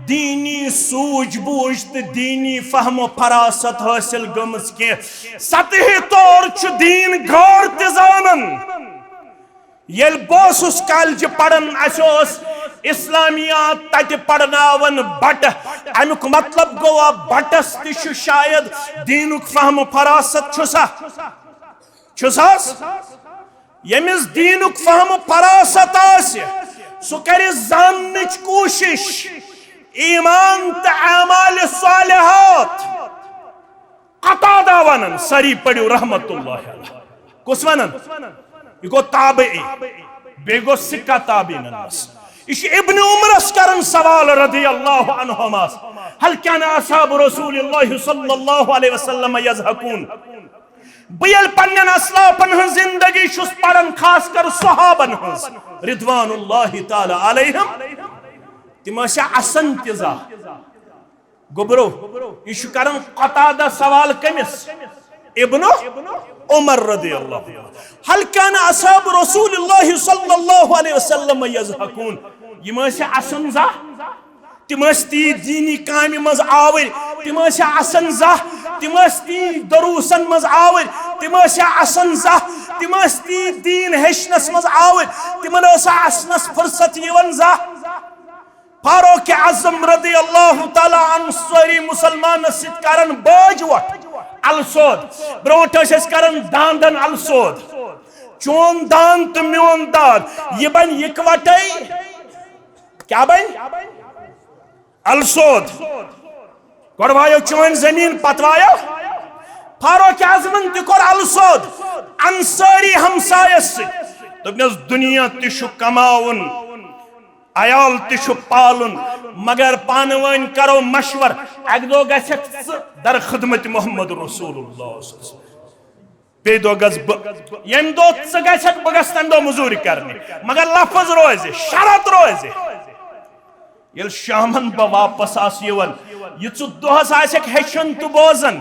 دیٖنی سوٗجھ بوٗجھ تہٕ دیٖنی فہم و فراست حٲصِل گٔمٕژ کینٛہہ۔ سطحی طور چھُ دیٖن غٲر تہِ زانان۔ ییٚلہِ بہٕ اوسُس کالجہِ پران، اَسہِ اوس اسلامیات تَتہِ پرناوان بٹہٕ۔ اَمیُک مطلب گوٚوا بٹس تہِ چھُ شاید دیٖنُک فہم و فراست، چھُسا؟ چھُس حظ؟ ییٚمِس دیٖنُک فہم و فراست آسہِ، سُہ کرِ زاننٕچ کوٗشِش، ایمان تہٕ اعمال صالحات۔ قتادہ ونان، سٲری پٔرِو رحمت اللہ علیہ۔ کُس ونان؟ یہِ گوٚو تابعی، بیٚیہِ گوٚو سکہ تابعینن منٛز۔ یہِ چھُ ابن عمرس کران سوال رضی اللہ عنہماس، "هل كان اصحاب رسول الله صلى الله عليه وسلم يضحكون؟" بہٕ ییٚلہِ پننٮ۪ن اسلافن ہٕنٛز زندگی چھُس پران، خاص کر صحابن ہٕنٛز رضوان اللہ تعالی علیہم، تِم ٲسیا اسان تہِ زانٛہہ؟ گوٚبرو، یہِ چھُ کران قتادہ سوال کٔمِس؟ ابن عمر رضی اللہ عنہ۔ "هل كان اصحاب رسول الله صلى الله عليه وسلم يضحكون؟" یِم ٲسیا اسان زانٛہہ؟ تِم ٲسۍ تی دیٖنی کامہِ منٛز آوٕرۍ، تِم ٲسیا اسان زانٛہہ؟ تِم ٲسۍ تی دروسن منٛز آوٕرۍ، تِم ٲسیا اسان زانٛہہ؟ تِم ٲسۍ تی دیٖن ہیٚچھنس منٛز آوٕرۍ، تِمن ٲسا اسنس فرصت یِوان زانٛہہ؟ فاروق اعظم رضی اللہ تعالیٰ عنہ سٲری مسلمانس سۭتۍ کران بٲج وۄٹھ السود۔ برونٛٹھ ٲسۍ أسۍ کران داندن السود۔ چون داند تہٕ میون داند، یہِ بنہِ اکوٹے۔ کیٛاہ بنہِ؟ السود۔ گۄڈٕ وایو چٲنۍ زٔمیٖن، پتہٕ وایو۔ فاروق اعظمن تہِ کوٚر السود انصٲری ہمسایس سۭتۍ۔ دوٚپنس، دُنیا تہِ چھُ کماوُن، عیال تہِ چھُ پالُن، مگر پانہٕ وٲنۍ کرو مشور، اکہِ دۄہ گژھکھ ژٕ در خدمت محمد رسول اللہ صلی اللہ علیہ وسلم، بیٚیہِ دۄہ گژھٕ بہٕ۔ ییٚمہِ دۄہ ژٕ گژھکھ، بہٕ گژھٕ تَمہِ دۄہ مٔزوٗرِ کرنہِ، مگر لفظ روزِ، شرط روزِ۔ ییٚلہِ شامن بہٕ واپس آسہٕ یِوان، یہِ ژٕ دۄہس آسکھ ہیٚچھان تہٕ بوزان،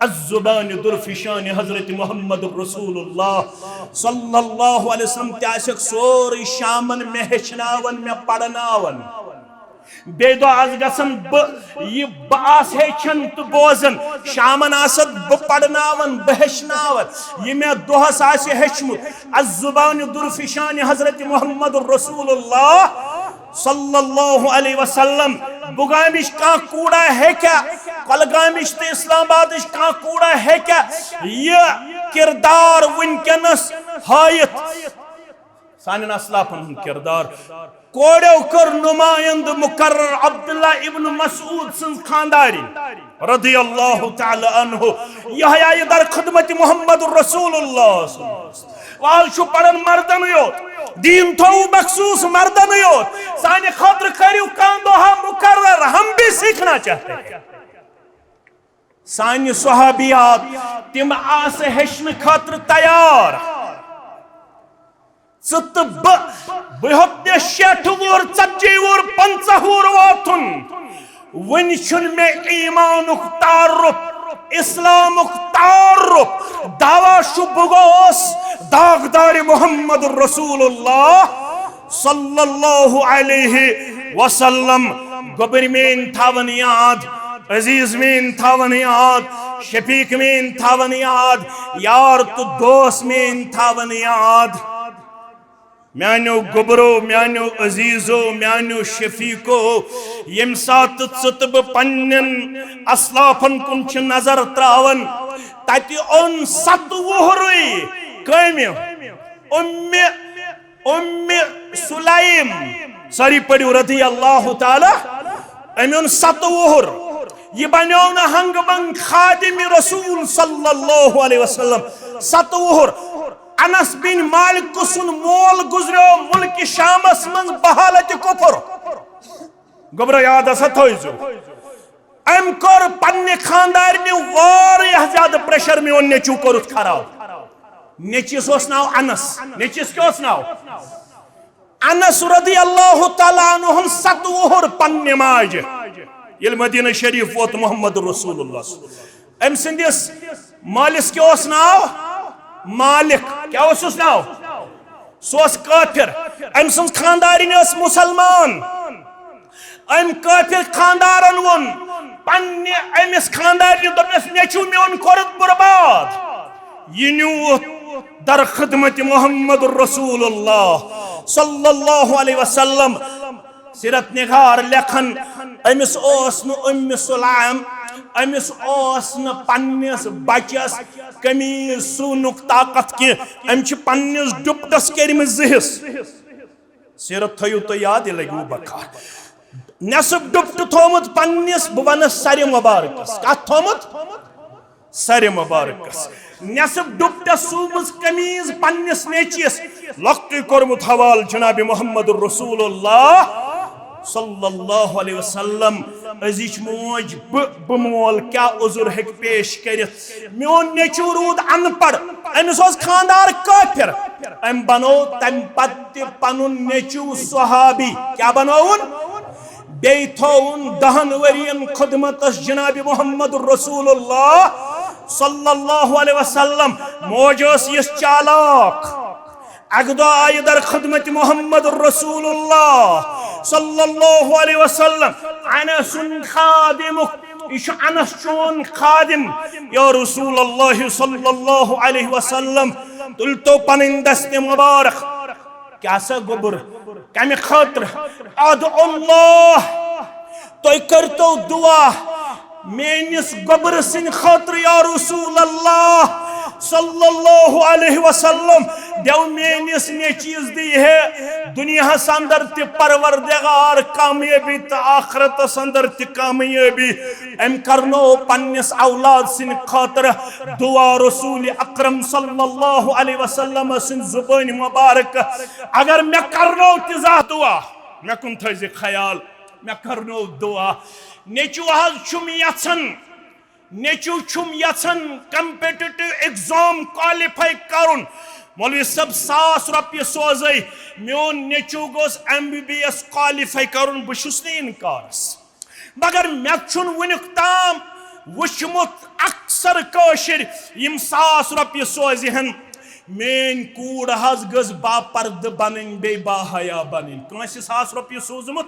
الزبان درفشان حضرت محمد رسول اللہ صلی اللہ علیہ وسلم تہِ آسکھ سورُے شامن مےٚ ہیٚچھناوان، مےٚ پرناوان۔ بیٚیہِ دۄہ آسہٕ گژھان بہٕ، یہِ بہٕ آسہٕ ہیٚچھان تہٕ بوزان، شامن آسکھ بہٕ پرناوان، بہٕ ہیٚچھناوان، یہِ مےٚ دۄہس آسہِ ہیٚچھمُت۔ الزبان درفشان حضرت محمد رسول اللہ صلی اللہ علیہ وسلم۔ بُگامِچ کانٛہہ کوٗرا ہیٚکیٛاہ، کۄلگامِچ تہٕ اسلام آبادٕچ کانٛہہ کوٗرا ہیٚکیٛاہ یہِ کردار وٕنکیٚنس ہٲیِتھ؟ سانٮ۪ن اسلافن ہُنٛد کردار۔ کوریو کٔر نمایندٕ مقرر عبداللہ ابن مسعود سٕنٛز خاندارِنۍ رضی اللہ تعالیٰ عنہ۔ یحییٰ یہِ در خدمت محمد رسول اللہ صلی اللہ علیہ وسلم۔ وال چھُ پران مردن یوت۔ دین تھوو مخصوص مردن یوت۔ سانہِ خٲطرٕ کٔرِو کانٛہہ دۄہا مقرر، ہم بھی سیکھنا چاہتے ہیں۔ سانہِ صحابیات تِم آسہٕ ہیٚچھنہٕ خٲطرٕ تیار۔ ژٕ تہٕ بہٕ، بہٕ ہیوٚت مےٚ شیٹھ وُہُر، ژتجی وُہُر، پنٛژاہ وُہُر ووتُن۔ وُنہِ چھُنہٕ مےٚ ایمانُک تعارف، اسلامُک تعارف۔ دعویٰ چھُ بہٕ گوس داغدار محمد رسول اللہ صلی اللہ علیہ وسلم۔ گوٚبٕرۍ میٲنۍ تھاوَن یاد، عزیز میٲنۍ تھاوَن یاد، شفیق میٲنۍ تھاوَن یاد، یار تہٕ دوس میٲنۍ تھاوَن یاد۔ میانیو گوٚبرو، میانیو عزیزو، میانیو شفیقو، ییٚمہِ ساتہٕ ژٕ تہٕ بہٕ پننٮ۪ن اسلافن کُن چھِ نظر تراوان، تتہِ اوٚن ستہٕ وُہرُے کٔمۍ؟ امہِ، امہِ سلیم، سٲری پٔرِو رضی اللہ تعالیٰ، أمۍ اوٚن ستہٕ وُہُر۔ یہِ بنیو نہٕ ہنگہٕ منٛگ خادم رسول صلی اللہ علیہ وسلم، ستہٕ وُہُر۔ انس بن مالک سُنٛد مول گزریو ملک شامس منٛز بحالت کفر۔ گوٚبرا یاد ہسا تھٲیزیو۔ أمۍ کوٚر پننہِ خاندارنہِ واریاہ زیادٕ پریشر، میون نیٚچو کوٚرُتھ خراب۔ نیٚچوِس اوس ناو انس۔ نیٚچوِس کیٛاہ اوس ناو؟ انس رضی اللہ تعالیٰ عنہ ہن ستہٕ وُہُر پننہِ ماجہِ۔ ییٚلہِ مدینہ شریف ووت محمد رسول اللہ، أمۍ سٕنٛدِس مٲلِس کیٛاہ اوس ناو؟ مالک۔ کیٛاہ اوسُس ناو؟ سُہ اوس کٲفِر۔ أمۍ سٕنٛز خاندارِنۍ ٲس مُسلمان۔ أمۍ کٲفِر خاندارن ووٚن پننہِ أمِس خاندارنہِ، دوٚپنس، "نیٚچو میون کوٚرُتھ برباد۔" یہِ نیوٗتھ در خدمت محمد رسول اللہ صلی اللہ علیہ وسلم۔ سیرت نگار لیکھن، أمِس اوس نہٕ اُمہِ سلیم، أمِس اوس نہٕ پننِس بچس قمیٖض سُونُک طاقت کینٛہہ۔ أمۍ چھِ پننِس ڈُپٹس کٔرمٕتۍ زٕ حصہٕ۔ سیرت تھٲیِو تُہۍ یاد، یہِ لگِوٕ بکار۔ نصف ڈُپٹہٕ تھوٚومُت پننِس، بہٕ ونہٕ سرِ مبارکس۔ کتھ تھوٚومُت؟ سرِ مبارکس۔ نصف ڈُپٹس سُومٕژ قمیٖض پننِس نیٚچوِس، لۄکٹُے کوٚرمُت حوالہٕ جناب محمد رسول اللہ صلی اللہ علیہ وسلم۔ أزِچ موج، بہٕ، بہٕ مول کیٛاہ عذر ہیٚکہِ پیش کٔرِتھ؟ میون نیٚچو روٗد ان پڑھ، أمِس اوس خاندار کٲفِر، أمۍ بنوو تمہِ پتہٕ تہِ پنُن نیٚچو صحابی۔ کیٛاہ بنووُن؟ بیٚیہِ تھووُن دہن ؤرین خدمتس جناب محمد رسول اللہ صلی اللہ علیہ وسلم۔ موج ٲس یِژھ چالاک، اکہِ دۄہ آیہِ در خدمت محمد رسول اللہ صلی اللہ علیہ وسلم۔ انس سُنٛد خادمُک، یہِ چھُ انس چون خادم۔ یا رسول اللہ صلی اللہ علیہ وسلم، تُلۍ تو پنٕنۍ دستِ مبارک۔ کیٛاہ سا گوٚبُر؟ کمہِ خٲطرٕ؟ ادعو اللہ، تُہۍ کٔرۍتو دعا میٲنِس گوٚبرٕ سٕنٛدِ خٲطرٕ، یا رسول اللہ صلی اللہ علیہ وسلم۔ دیو میٲنِس نیٚچوِس دی ہے دُنیاہس اندر تہِ پروردگار کامیٲبی تہٕ آخرتس اندر تہِ کامیٲبی۔ أمۍ کرنو پننِس اولاد سٕنٛدِ خٲطرٕ دعا رسول اکرم صلی اللہ علیہ وسلم سٕنٛدِ زبٲنۍ مبارک۔ اگر مےٚ کرنو تہِ زانٛہہ دعا، مےٚ کُن تھٲیزِ خیال، مےٚ کرنو دعا۔ نیٚچو حظ چھُم یژھان، نیٚچو چھُم یژھان competitive exam qualify کرُن۔ مولوی صٲب، ساس رۄپیہِ سوزے، میون نیٚچو گوٚژھ M B B S qualify کرُن، بہٕ چھُس نہٕ انکارس۔ مگر مےٚ چھُنہٕ وُنیُک تام وُچھمُت اکثر کٲشِر یِم ساس رۄپیہِ سوزِ ہن، میٲنۍ کوٗر حظ گٔژھ باپردٕ بنٕنۍ، بیٚیہِ باحیا بنٕنۍ۔ کٲنٛسہِ ساس رۄپیہِ سوٗزمُت؟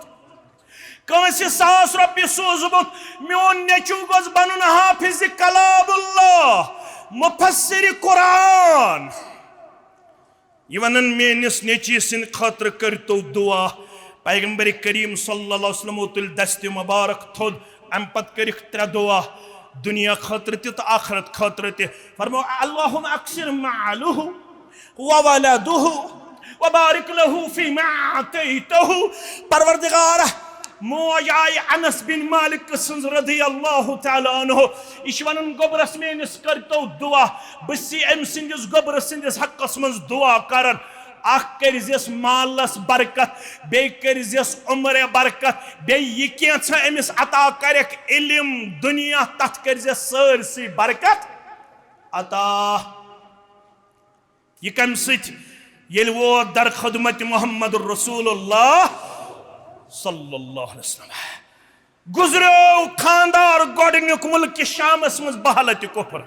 کٲنٛسہِ ساس رۄپیہِ سوٗزمُت؟ میون نیٚچو گوٚژھ بنُن حافظ کلام اللہ، مفسر قرآن۔ یہِ ونان میٲنِس نیٚچی سٕنٛدِ خٲطرٕ کٔرۍتو دعا۔ پیغمبر کریم صلی اللہ علیہ وسلمو تُلۍ دستِ مبارک تھوٚد، امہِ پتہٕ کٔرِکھ ترٛےٚ دعا، دُنیا خٲطرٕ تہِ تہٕ آخرت خٲطرٕ تہِ۔ فرمو، اللہم اکثر مالہ وولدہ وبارک لہ فیما اعطیتہ۔ پروردگارا، موج آیہِ انس بن مالک سٕنٛز رضی اللہ تعالیٰ عنہ، یہِ چھِ ونان، گوٚبرس میٲنِس کٔرۍتو دعا، بہٕ چھُس أمۍ سٕنٛدِس گوٚبرٕ سٕنٛدِس حقس منٛز دعا کران۔ اکھ کٔرزٮ۪س مالس برکت، بیٚیہِ کٔرزٮ۪س عمرِ برکت، بیٚیہِ یہِ کینٛژھا أمِس عطا کرکھ علم دنیا، تتھ کٔرزٮ۪س سٲرسٕے برکت عطا۔ یہِ کمہِ سۭتۍ؟ ییٚلہِ ووت در خدمت محمد رسول اللہ صلی اللہ علیہ وسلم۔ گزریو خاندار گۄڈٕنیُک مُلکہِ شامس منٛز بحالت کفر۔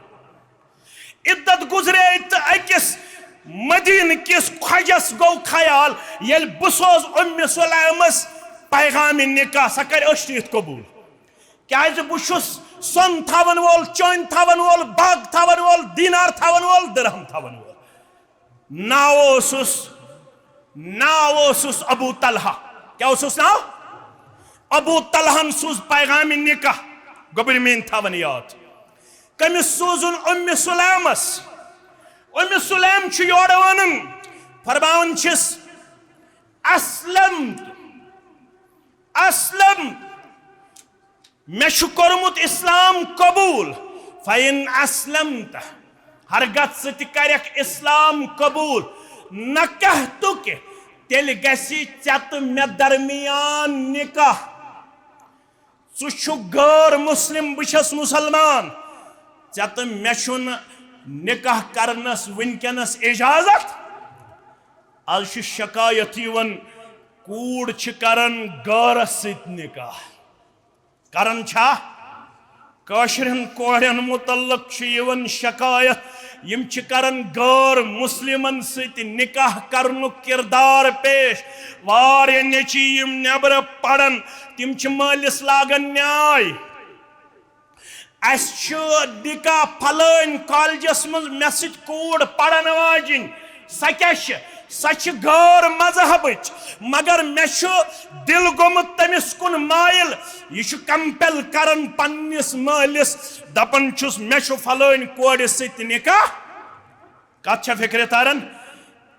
عدت گزرے تہٕ أکِس مدینہٕ کِس خۄجس گوٚو خیال، ییٚلہِ بہٕ سوزٕ اُمہِ سلیمس پیغامِ نکاح، سۄ کرِ أچھ ٹِتھ قبول۔ کیازِ بہٕ چھُس سۄن تھاون وول، چٲنۍ تھاون وول، باغ تھاون وول، دینار تھاون وول، درہم تھاون وول۔ ناو اوسُس، ناو اوسُس ابو طلحہ۔ کیٛاہ اوسُس ناو؟ ابو طلحن سوٗز پیغامِ نکاح۔ گوٚبرۍ میٲنۍ تھاوَن یاد۔ کٔمِس سوٗزُن؟ اُمہِ سُلیمس۔ اُمہِ سُلیم چھُ یورٕ وَنان، فرماوان چھِس، اسلم، اسلم، مےٚ چھُ کوٚرمُت اسلام قبول۔ فَإِنْ أَسْلَمْتَ، ہرگت ژٕ تہِ کرکھ اسلام قبول، نکحتُکِ، تیٚلہِ گژھِ ژےٚ تہٕ مےٚ درمیان نکاح۔ ژٕ چھُکھ غٲر مسلم، بہٕ چھَس مسلمان، ژےٚ تہٕ مےٚ چھُنہٕ نکاح کرنس وٕنکیٚنس اجازت۔ از چھِ شکایت یِوان، کوٗر چھِ کران غٲرس سۭتۍ نکاح۔ کران چھا؟ کٲشرٮ۪ن کورٮ۪ن متعلق چھِ یِوان شکایت، یِم چھِ کران غٲر مسلمن سۭتۍ نکاح کرنُک کردار پیش۔ واریاہ نیٚچی یِم نیبرٕ پران، تِم چھِ مٲلِس لاگان نیاے۔ اسہِ چھُ نکاح فلٲنۍ کالجس منٛز مےٚ سۭتۍ کوٗر پرن واجِنۍ، سۄ کیٛاہ چھِ؟ سۄ چھِ غٲر مذہبٕچ، مگر مےٚ چھُ دل گوٚمُت تٔمِس کُن مٲیِل۔ یہِ چھُ compel کران پننِس مٲلِس، دپان چھُس، مےٚ چھُ فلٲنۍ کورِ سۭتۍ نکاح۔ کتھ چھےٚ فکرِ تران؟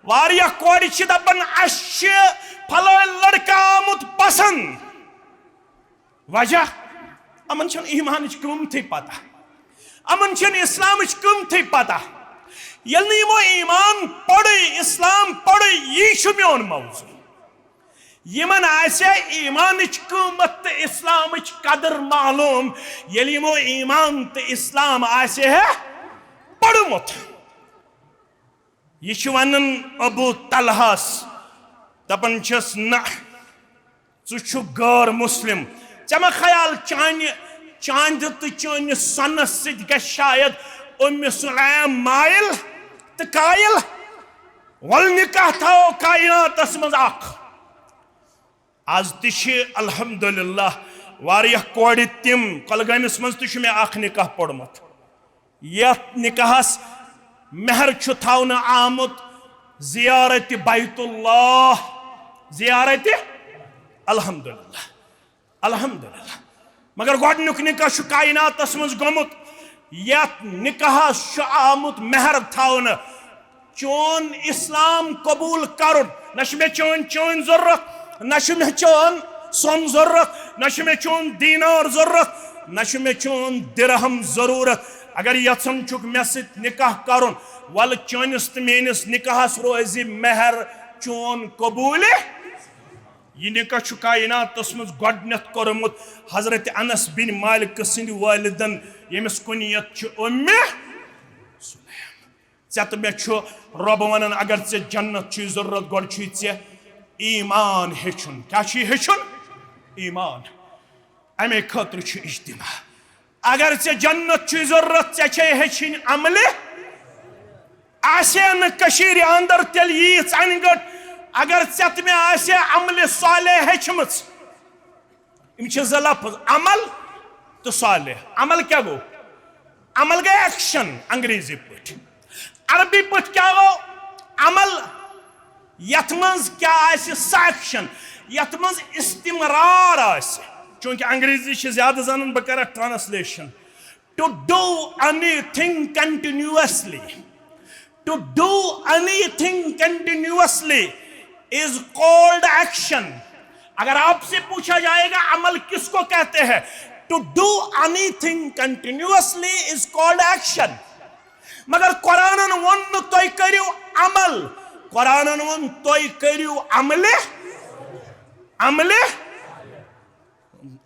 واریاہ کورِ چھِ دپان، اسہِ چھِ فلٲنۍ لڑکہٕ آمُت پسند۔ وجہ؟ یِمن چھنہٕ ایمانٕچ قۭمتھٕے پتہ، یِمن چھنہٕ اسلامٕچ قۭمتھٕے پتہ۔ ییٚلہِ نہٕ یِمو ایمان پوٚرُے، اسلام پوٚرُے، یی چھُ میون موضوع۔ یِمن آسہِ ہے ایمانٕچ قۭمت تہٕ اسلامٕچ قدر معلوم، ییٚلہِ یِمو ایمان تہٕ اسلام آسہِ ہے پوٚرمُت۔ یہِ چھُ ونان ابو طلحس، دپان چھِس، نہ، ژٕ چھُکھ غٲر مسلم۔ ژےٚ ما خیال چانہِ چاندِ تہٕ چٲنِس سۄنس سۭتۍ گژھِ شاید اُمہِ سُلیم مایل تہٕ قایل؟ ول نکاح تھاوو کائناتس منٛز اکھ۔ از تہِ چھِ الحمدللہ واریاہ کورِ تِم، کۄلگٲمِس منٛز تہِ چھُ مےٚ اکھ نکاح پوٚرمُت۔ یتھ نکاحس مہر چھُ تھاونہٕ آمُت زیارت بیت اللہ، زیارت، الحمدللہ، الحمدللہ۔ مگر گۄڈنیُک نکاح چھُ کائناتس منٛز گوٚمُت، یتھ نکاحس چھُ آمُت مہر تھاونہٕ۔ چون اسلام قبول کرُن، نہ چھُ مےٚ چٲنۍ چٲنۍ ضروٗرت، نہ چھُ مےٚ چون سۄن ضروٗرت، نہ چھُ مےٚ چون دینار ضروٗرت، نہ چھُ مےٚ چون درہم ضروٗرت۔ اگر یژھان چھُکھ مےٚ سۭتۍ نکاح کرُن، ولہٕ چٲنِس تہٕ میٲنِس نکاحس روزِ مہر چون قبوٗل۔ یہِ نکاح چھُ کائناتس منٛز گۄڈٕنیتھ کوٚرمُت حضرت انس بن مالک سٕنٛدِ والدن، ییٚمِس کُنیت چھُ اُمہِ سلیم۔ ژےٚ تہٕ مےٚ چھُ رۄب ونان، اگر ژےٚ جنت چھُے ضروٗرت، گۄڈٕ چھُے ژےٚ ایمان ہیٚچھُن۔ کیٛاہ چھُے ہیٚچھُن؟ ایمان۔ امے خٲطرٕ چھُ اجتماع۔ اگر ژےٚ جنت چھُے ضروٗرت، ژےٚ چھے ہیٚچھِنۍ عملہِ۔ آسہِ ہے نہٕ کٔشیٖرِ اندر تیٚلہِ ییٖژ انہِ گٔٹ، اگر ژےٚ تہٕ مےٚ آسہِ ہے عملہِ صالح ہیٚچھمٕژ۔ یِم چھِ زٕ لفظ، عمل تہٕ صالح۔ عمل کیٛاہ گوٚو؟ عمل گٔے ایکشن انگریزی پٲٹھۍ۔ عربی پٲٹھۍ کیٛاہ گوٚو؟ عمل، یتھ منٛز کیٛاہ آسہِ؟ سۄ ایکشن یتھ منٛز استمرار آسہِ۔ چوٗنٛکہِ انگریزی چھِ زیادٕ زانان، بہٕ کرٕ translation. To do anything continuously. To do anything continuously is called action. اگر آپ سے پوچھا جائے گا عمل کس کو کہتے ہیں، to do anything continuously is called action. مگر قرآنن ووٚن نہٕ تُہۍ کٔرِو عمل، قرآنن ووٚن، تُہۍ کٔرِو عملہِ، عملہِ،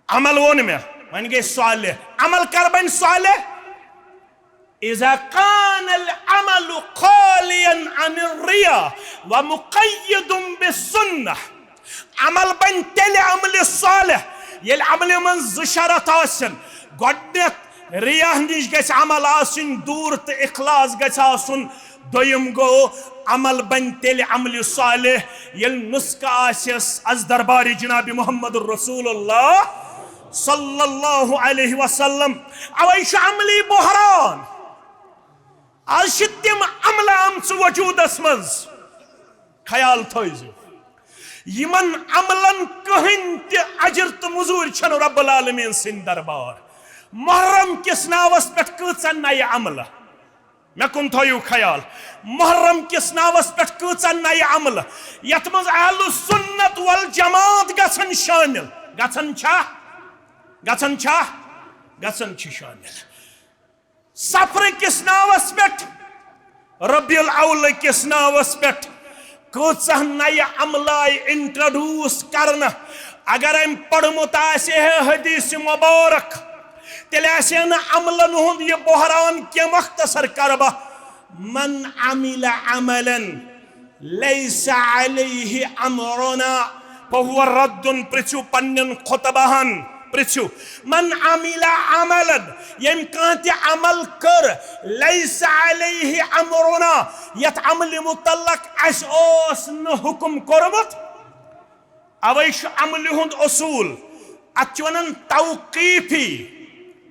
عمل ووٚن مےٚ، وۄنۍ گٔے صالح۔ عمل کر بنہِ صالح؟ اذا كان العمل خاليا عن الرياء ومقيد بالسنة۔ عمل بنہِ تیٚلہِ عملہِ صالح، ییٚلہِ عملہِ منٛز زٕ شرط آسن۔ گۄڈٕنیتھ، ریا نِش گژھِ عمل آسٕنۍ دوٗر تہٕ اخلاص گژھِ آسُن۔ دوٚیِم گوٚو، عمل بنہِ تیٚلہِ عملہِ صالح، ییٚلہِ نسخہٕ آسٮ۪س از دربارِ جناب محمد رسول اللہ صلی اللہ علیہ وسلم۔ اوے چھُ عملی بحران۔ از چھِ تِم عملہٕ آمژٕ وجوٗدس منٛز، خیال تھٲیزیو، یِمن عملن کٕہٕنۍ تہِ اجر تہٕ مزوٗرۍ چھنہٕ رب العالمین سٕنٛدۍ دربار۔ محرم کِس ناوس پٮ۪ٹھ کۭژاہ نَیہِ عملہٕ، مےٚ کُن تھٲیِو خیال، محرم کِس ناوس پٮ۪ٹھ کۭژاہ نَیہِ عملہٕ، یتھ منٛز اہل سنت والجماعت گژھن شٲمِل۔ گژھن چھا؟ گژھن چھا؟ گژھن چھِ شٲمِل۔ سفر کِس ناوس پٮ۪ٹھ، ربیع الاول کِس ناوس پٮ۪ٹھ کۭژاہ نَیہِ عملہٕ آیہِ introduce کرنہٕ۔ اگر أمۍ پوٚرمُت آسہِ ہے حدیث مبارک، تیٚلہِ آسہِ ہے نہٕ عملن ہُنٛد یہِ بحران کینٛہہ۔ مختصر کرٕ بہٕ، من عمل عملا لیس علیہ امرنا فہو رد۔ پرژھِو پننٮ۪ن خطباہن، پرژھِو، من عمل عملا، ییٚمۍ کانٛہہ تہِ عمل کٔر، لیس علیہ امرنا، یتھ عملہِ متعلق اسہِ اوس نہٕ حکم کوٚرمُت۔ اوے چھُ عملہِ ہُنٛد اصوٗل، اتھ چھِ ونان توقیفی۔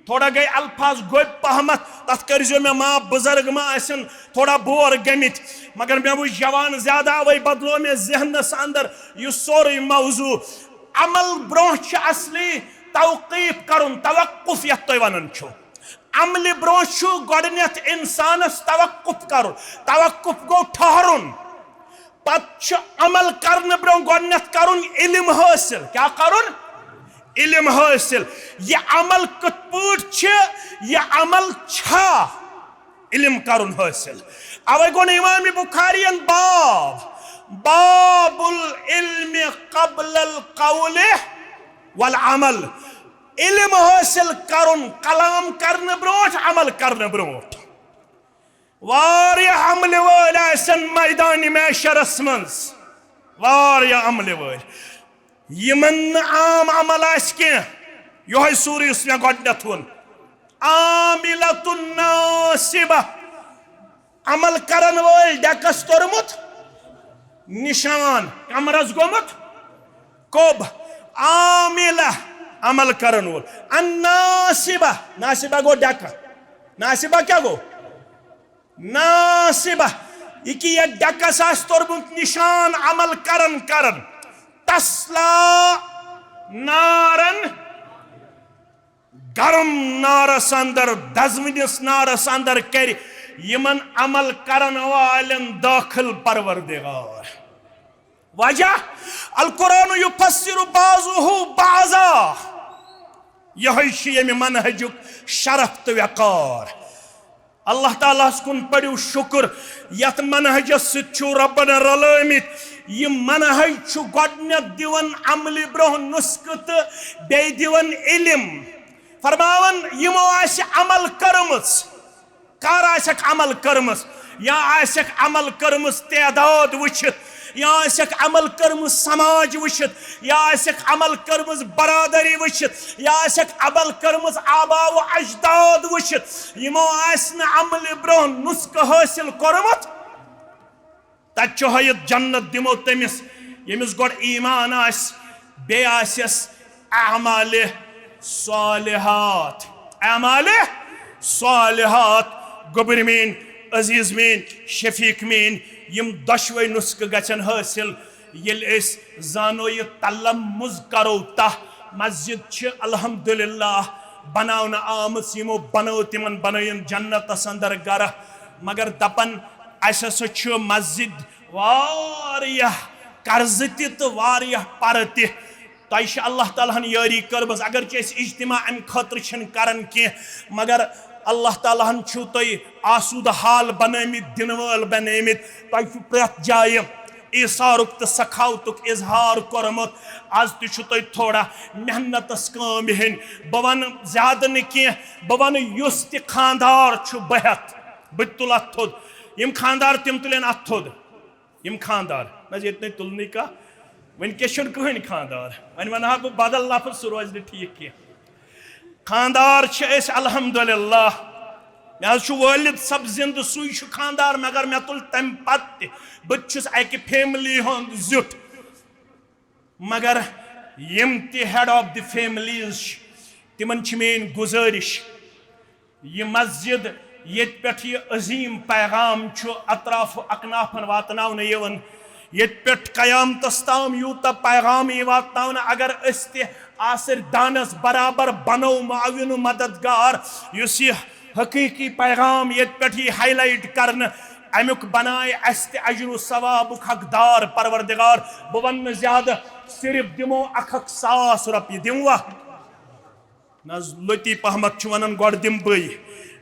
تھوڑا گٔے الفاظ گوٚبۍ پہمتھ، تتھ کٔرۍزیو مےٚ معاف، بُزرگ ما آسن تھوڑا بور گٔمٕتۍ، مگر مےٚ وٕچھ جوان زیادٕ، اوے بدلو مےٚ ذہنس اندر یہِ سورُے موضوع۔ عمل برونٛہہ چھُ اصلی توقیف کرُن، توقف یتھ تُہۍ ونان چھِو۔ عملہِ برونٛہہ چھُ گۄڈٕنیتھ انسانس توقف کرُن۔ توقف گوٚو ٹھہرُن۔ پتہٕ چھُ عمل کرنہٕ برونٛہہ گۄڈٕنیتھ کرُن علم حٲصِل۔ کیٛاہ کرُن؟ علم حٲصِل۔ یہِ عمل کِتھ پٲٹھۍ چھِ؟ یہِ عمل چھا؟ علم کرُن حٲصِل۔ اوے گوٚو نہٕ امام بخارین باب، باب العلم قبل القول والعمل۔ علم حٲصِل کرُن کلام کرنہٕ برونٛٹھ، عمل کرنہٕ برونٛٹھ۔ واریاہ عملہِ وٲلۍ آسن میدانِ محشرس منٛز، واریاہ عملہِ وٲلۍ، یِمن نہٕ عام عمل آسہِ کینٛہہ۔ یِہوٚے سورہ یُس مےٚ گۄڈٕنٮ۪تھ ووٚن، عاملۃ ناصبہ، عمل کرن وٲلۍ ڈٮ۪کس توٚرمُت نشان، کمرس گوٚمُت کوٚب۔ عاملہ، عمل کرن وول۔ الناصبہ، ناصبہ گوٚو ڈٮ۪کہٕ۔ ناصبہ کیٛاہ گوٚو؟ ناصبہ، یہِ کہِ یتھ ڈٮ۪کس آسہِ توٚرمُت نشان عمل کرن کرن۔ تصلیٰ نارن، گرم نارس اندر، دزوٕنِس نارس اندر کرِ یِمن عمل کرن والٮ۪ن دٲخل پروردگار۔ وجہ، القرآن یفسر بعضہ بعضا۔ یہوے چھُ ییٚمہِ منہجُک شرف تہٕ وقار۔ اللہ تعالیٰ ہس کُن پٔرِو شُکر، یتھ منہجس سۭتۍ چھُو رۄبن رلٲومٕتۍ۔ یہِ منہج چھُ گۄڈٕنیتھ دِوان عملہِ برونٛہہ نُسخہٕ تہٕ بیٚیہِ دِوان علم۔ فرماوان، یِمو آسہِ عمل کٔرمٕژ، کر آسٮ۪کھ عمل کٔرمٕژ؟ یا آسٮ۪کھ عمل کٔرمٕژ تعداد وٕچھِتھ، یا آسٮ۪کھ عمل کٔرمٕژ سماج وٕچھِتھ، یا آسٮ۪کھ عمل کٔرمٕژ برادری وٕچھِتھ، یا آسٮ۪کھ عمل کٔرمٕژ آبا و اجداد وٕچھِتھ، یِمو آسہِ نہٕ عملہِ برونٛہہ نُسخہٕ حٲصِل کوٚرمُت، تتہِ چھُ ہٲیِتھ جنت دِمو تٔمِس، ییٚمِس گۄڈٕ ایمان آسہِ، بیٚیہِ آسٮ۪س اعمالِ صالحات۔ اعمالِ صالحات۔ گوٚبٕرۍ میٲنۍ، عزیز میٲنۍ، شفیق میٲنۍ، یِم دۄشوے نُسخہٕ گژھن حٲصِل۔ ییٚلہِ أسۍ زانو یہِ تلمُز کرو تہ، مسجد چھِ الحمدللہ بناونہٕ آمٕژ، یِمو بنٲو، تِمن بنٲیِن جنتس اندر گرٕ، مگر دپان، اسہِ ہسا چھُ مسجد واریاہ قرضہٕ تہِ تہٕ واریاہ پرٕ تہِ۔ تۄہہِ چھِ اللہ تعالیٰ ہن یٲری کٔرمٕژ، اگرچہِ أسۍ اجتماع امہِ خٲطرٕ چھِنہٕ کران کینٛہہ، مگر اللہ تعالیٰ ہن چھُو تۄہہِ آسوٗدٕ حال بنٲومٕتۍ، دِنہٕ وٲلۍ بنٲومٕتۍ۔ تۄہہِ چھُ پرٛٮ۪تھ جایہِ ایثارُک تہٕ سخاوتُک اظہار کوٚرمُت۔ از تہِ چھُ تۄہہِ تھوڑا محنتس کٲم ہیٚنۍ۔ بہٕ ونہٕ زیادٕ نہٕ کینٛہہ، بہٕ ونہٕ یُس تہِ خانٛدار چھُ بہٕ ہٮ۪تھ، بہٕ تہِ تُلہٕ اتھ تھوٚد۔ یِم خانٛدار تِم تُلن اتھ تھوٚد۔ یِم خانٛدار، نہ حظ، ییٚتہِ نَے تُلنٕے کانٛہہ۔ وٕنکیٚس چھُنہٕ کٕہٕنۍ خانٛدار۔ وۄنۍ وَنہٕ ہا بہٕ بدل لفظ، سُہ روزِ نہٕ ٹھیٖک کینٛہہ۔ خانٛدار چھِ أسۍ الحمدللہ۔ مےٚ حظ چھُ وٲلِد صٲب زِندٕ، سُے چھُ خانٛدار، مگر مےٚ تُل تَمہِ پتہٕ تہِ۔ بہٕ تہِ چھُس اَکہِ فیملی ہُنٛد زیُٹھ۔ مگر یِم تہِ head of the families چھِ، تِمن چھِ میٲنۍ گُزٲرِش، یہِ مسجد ییٚتہِ پٮ۪ٹھ یہِ عظیٖم پیغام چھُ اطراف و اکنافن واتناونہٕ یِوان، ییٚتہِ پٮ۪ٹھ قیامتس تام یوٗتاہ پیغام یی واتناونہٕ، اگر أسۍ تہِ آسر دانس برابر بنو معاون و مددگار، یُس یہِ حقیقی پیغام ییٚتہِ پٮ۪ٹھ یی highlight کرنہٕ، امیُک بنایہِ اسہِ تہِ اجر و ثوابُک حقدار۔ پروردگار، بہٕ ونہٕ نہٕ زیادٕ، صرف دِمو اکھ اکھ ساس رۄپیہِ، دِموا؟ نہ حظ، لطیف احمد چھُ ونان، گۄڈٕ دِمہٕ بٕے،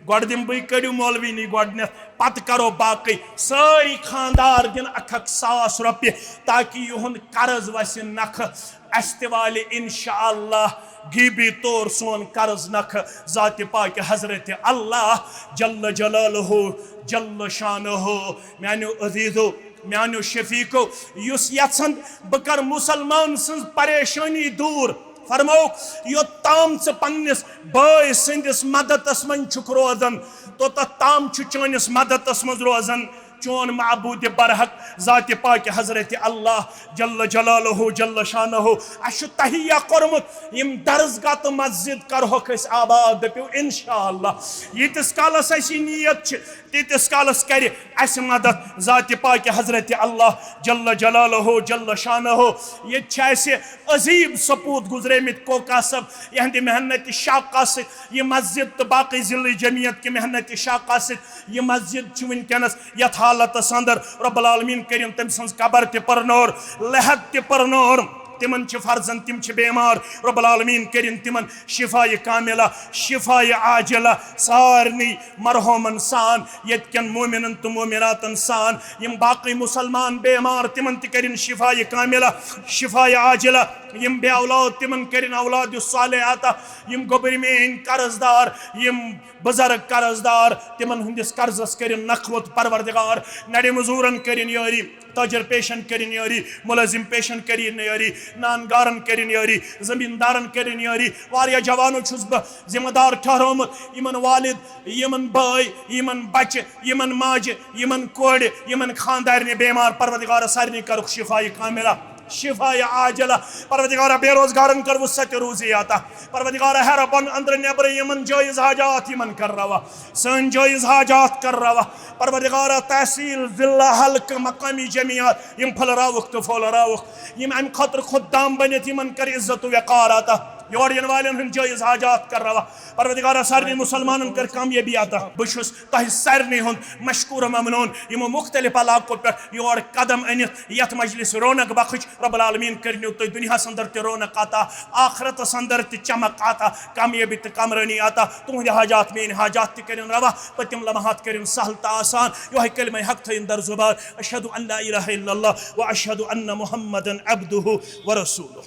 گۄڈٕ دِمہٕ بٕے، کٔڑِو مولوی نٕے گۄڈٕنٮ۪تھ، پتہٕ کرو باقٕے۔ سٲری خانٛدار دِن اکھ اکھ ساس رۄپیہِ، تاکہِ یِہُنٛد قرض وسہِ نکھٕ۔ اسہِ تہِ والہِ انشاءاللہ غیبی طور سون قرض نکھٕ ذاتِ پاکہِ حضرت اللہ جل جلالہ، جل شانہ۔ میانیو عزیزو، میانیو شفیقو، یُس یژھن بہٕ کرٕ مسلمان سٕنٛز پریشٲنی دوٗر، فرمووُکھ، یوٚت تام ژٕ پننِس بٲے سٕنٛدِس مددس منٛز چھُکھ روزان، توٚتتھ تام چھُ چٲنِس مددس منٛز روزان چون معبود برحق ذاتِ پاکہِ حضرت اللہ جل جلالہ جل شانہ۔ اسہِ چھُ تہیہ کوٚرمُت، یِم درسگاہ تہٕ مسجد کرہوکھ أسۍ آباد، دٔپِو انشاءاللہ۔ ییٖتِس کالس اسہِ یہِ نیت چھِ، تیٖتِس کالس کرِ اسہِ مدد ذاتِ پاکہِ حضرت اللہ جل جلالہ جل شانہ۔ ییٚتہِ چھِ اسہِ عظیٖم سپوٗت گُزریمٕتۍ کوکا صٲب، یِہنٛدِ محنتِ شاقہ سۭتۍ یہِ مسجد تہٕ باقٕے ضلعہٕ جمعیت کہِ محنتِ شاقہ سۭتۍ یہِ مسجد چھِ وٕنکیٚنس یتھ حالتس اندر۔ رب العالمین کٔرِن تٔمۍ سٕنٛز قبر تہِ پرنور، لحد تہِ پرنور۔ تِمن چھِ فرزند، تِم چھِ بیمار، رب العالمین کٔرِن تِمن شفایہِ کاملہ، شفایہِ عاجلہ۔ سارنٕے مرحومن سان، ییٚتہِ کٮ۪ن مومنن تہٕ مومناتن سان، یِم باقٕے مسلمان بیمار، تِمن تہِ کٔرِن شفایہِ کاملہ، شفایہِ عاجلہ۔ یِم بے اولاد، تِمن کٔرِن اولاد صالح عطا۔ یِم گوٚبرۍ میٲنۍ قرض دار، یِم بزرگ قرض دار، تِمن ہٕنٛدِس قرضس کٔرِن نکھوت پروردگار۔ نڑِ مزورن کٔرِن یٲری، تاجر پیشن کٔرِن یٲری، ملازم پیشن کٔرِن یٲری، نان گارن کٔرِن یٲری، زمیٖندارن کٔرِن یٲری۔ واریاہ جوانو چھُس بہٕ ذمہٕ دار ٹھہرومُت، یِمن والد، یِمن بٲے، یِمن بچہِ، یِمن ماجہِ، یِمن کورِ، یِمن خاندارنہِ بیمار، پروردگارا سارنٕے کرُکھ شفایہِ کاملہ، شفایہِ عاجلہ۔ پروردگارا بے روزگارن کروُس سۄ تہِ روزی عطا۔ پروردگارا ہیرٕ بۄن اندرٕ نیبرٕ یِمن جٲیز حاجات یِمن کر روا، سٲنۍ جٲیز حاجات کر روا۔ پروردگارا تحصیل، ضلع، حلقہٕ، مقامی جمعیات یِم پھٔلراوُکھ تہٕ پھولراوُکھ، یِم امہِ خٲطرٕ خود دام بٔنِتھ یِمن کر عزت و وقار عطا۔ یور یِنہٕ والٮ۪ن ہٕنٛدۍ جٲیز حاجات کر روا۔ پروردگارا سارنٕے مسلمانن کر کامیٲبی عطا۔ بہٕ چھُس تۄہہِ سارنٕے ہُنٛد مشکور و ممنون یِمو مختلف علاقو پٮ۪ٹھ یور قدم أنِتھ یتھ مجلس رونق بخش۔ رب العالمین کٔرِنو تُہۍ دُنیاہس اندر تہِ رونق عطا، آخرتس اندر تہِ چمک عطا، کامیٲبی تہٕ کامرٲنی عطا۔ تُہنٛدِ حاجات میٲنۍ حاجات تہِ کٔرِن روا، پٔتِم لمحات کٔرِن سہل تہٕ آسان۔ یۄہے کلمہ حق تھٲیِن در زبان، اشہد ان لا الہ الا اللہ و اشہد ان محمدا عبدہ و رسولہ۔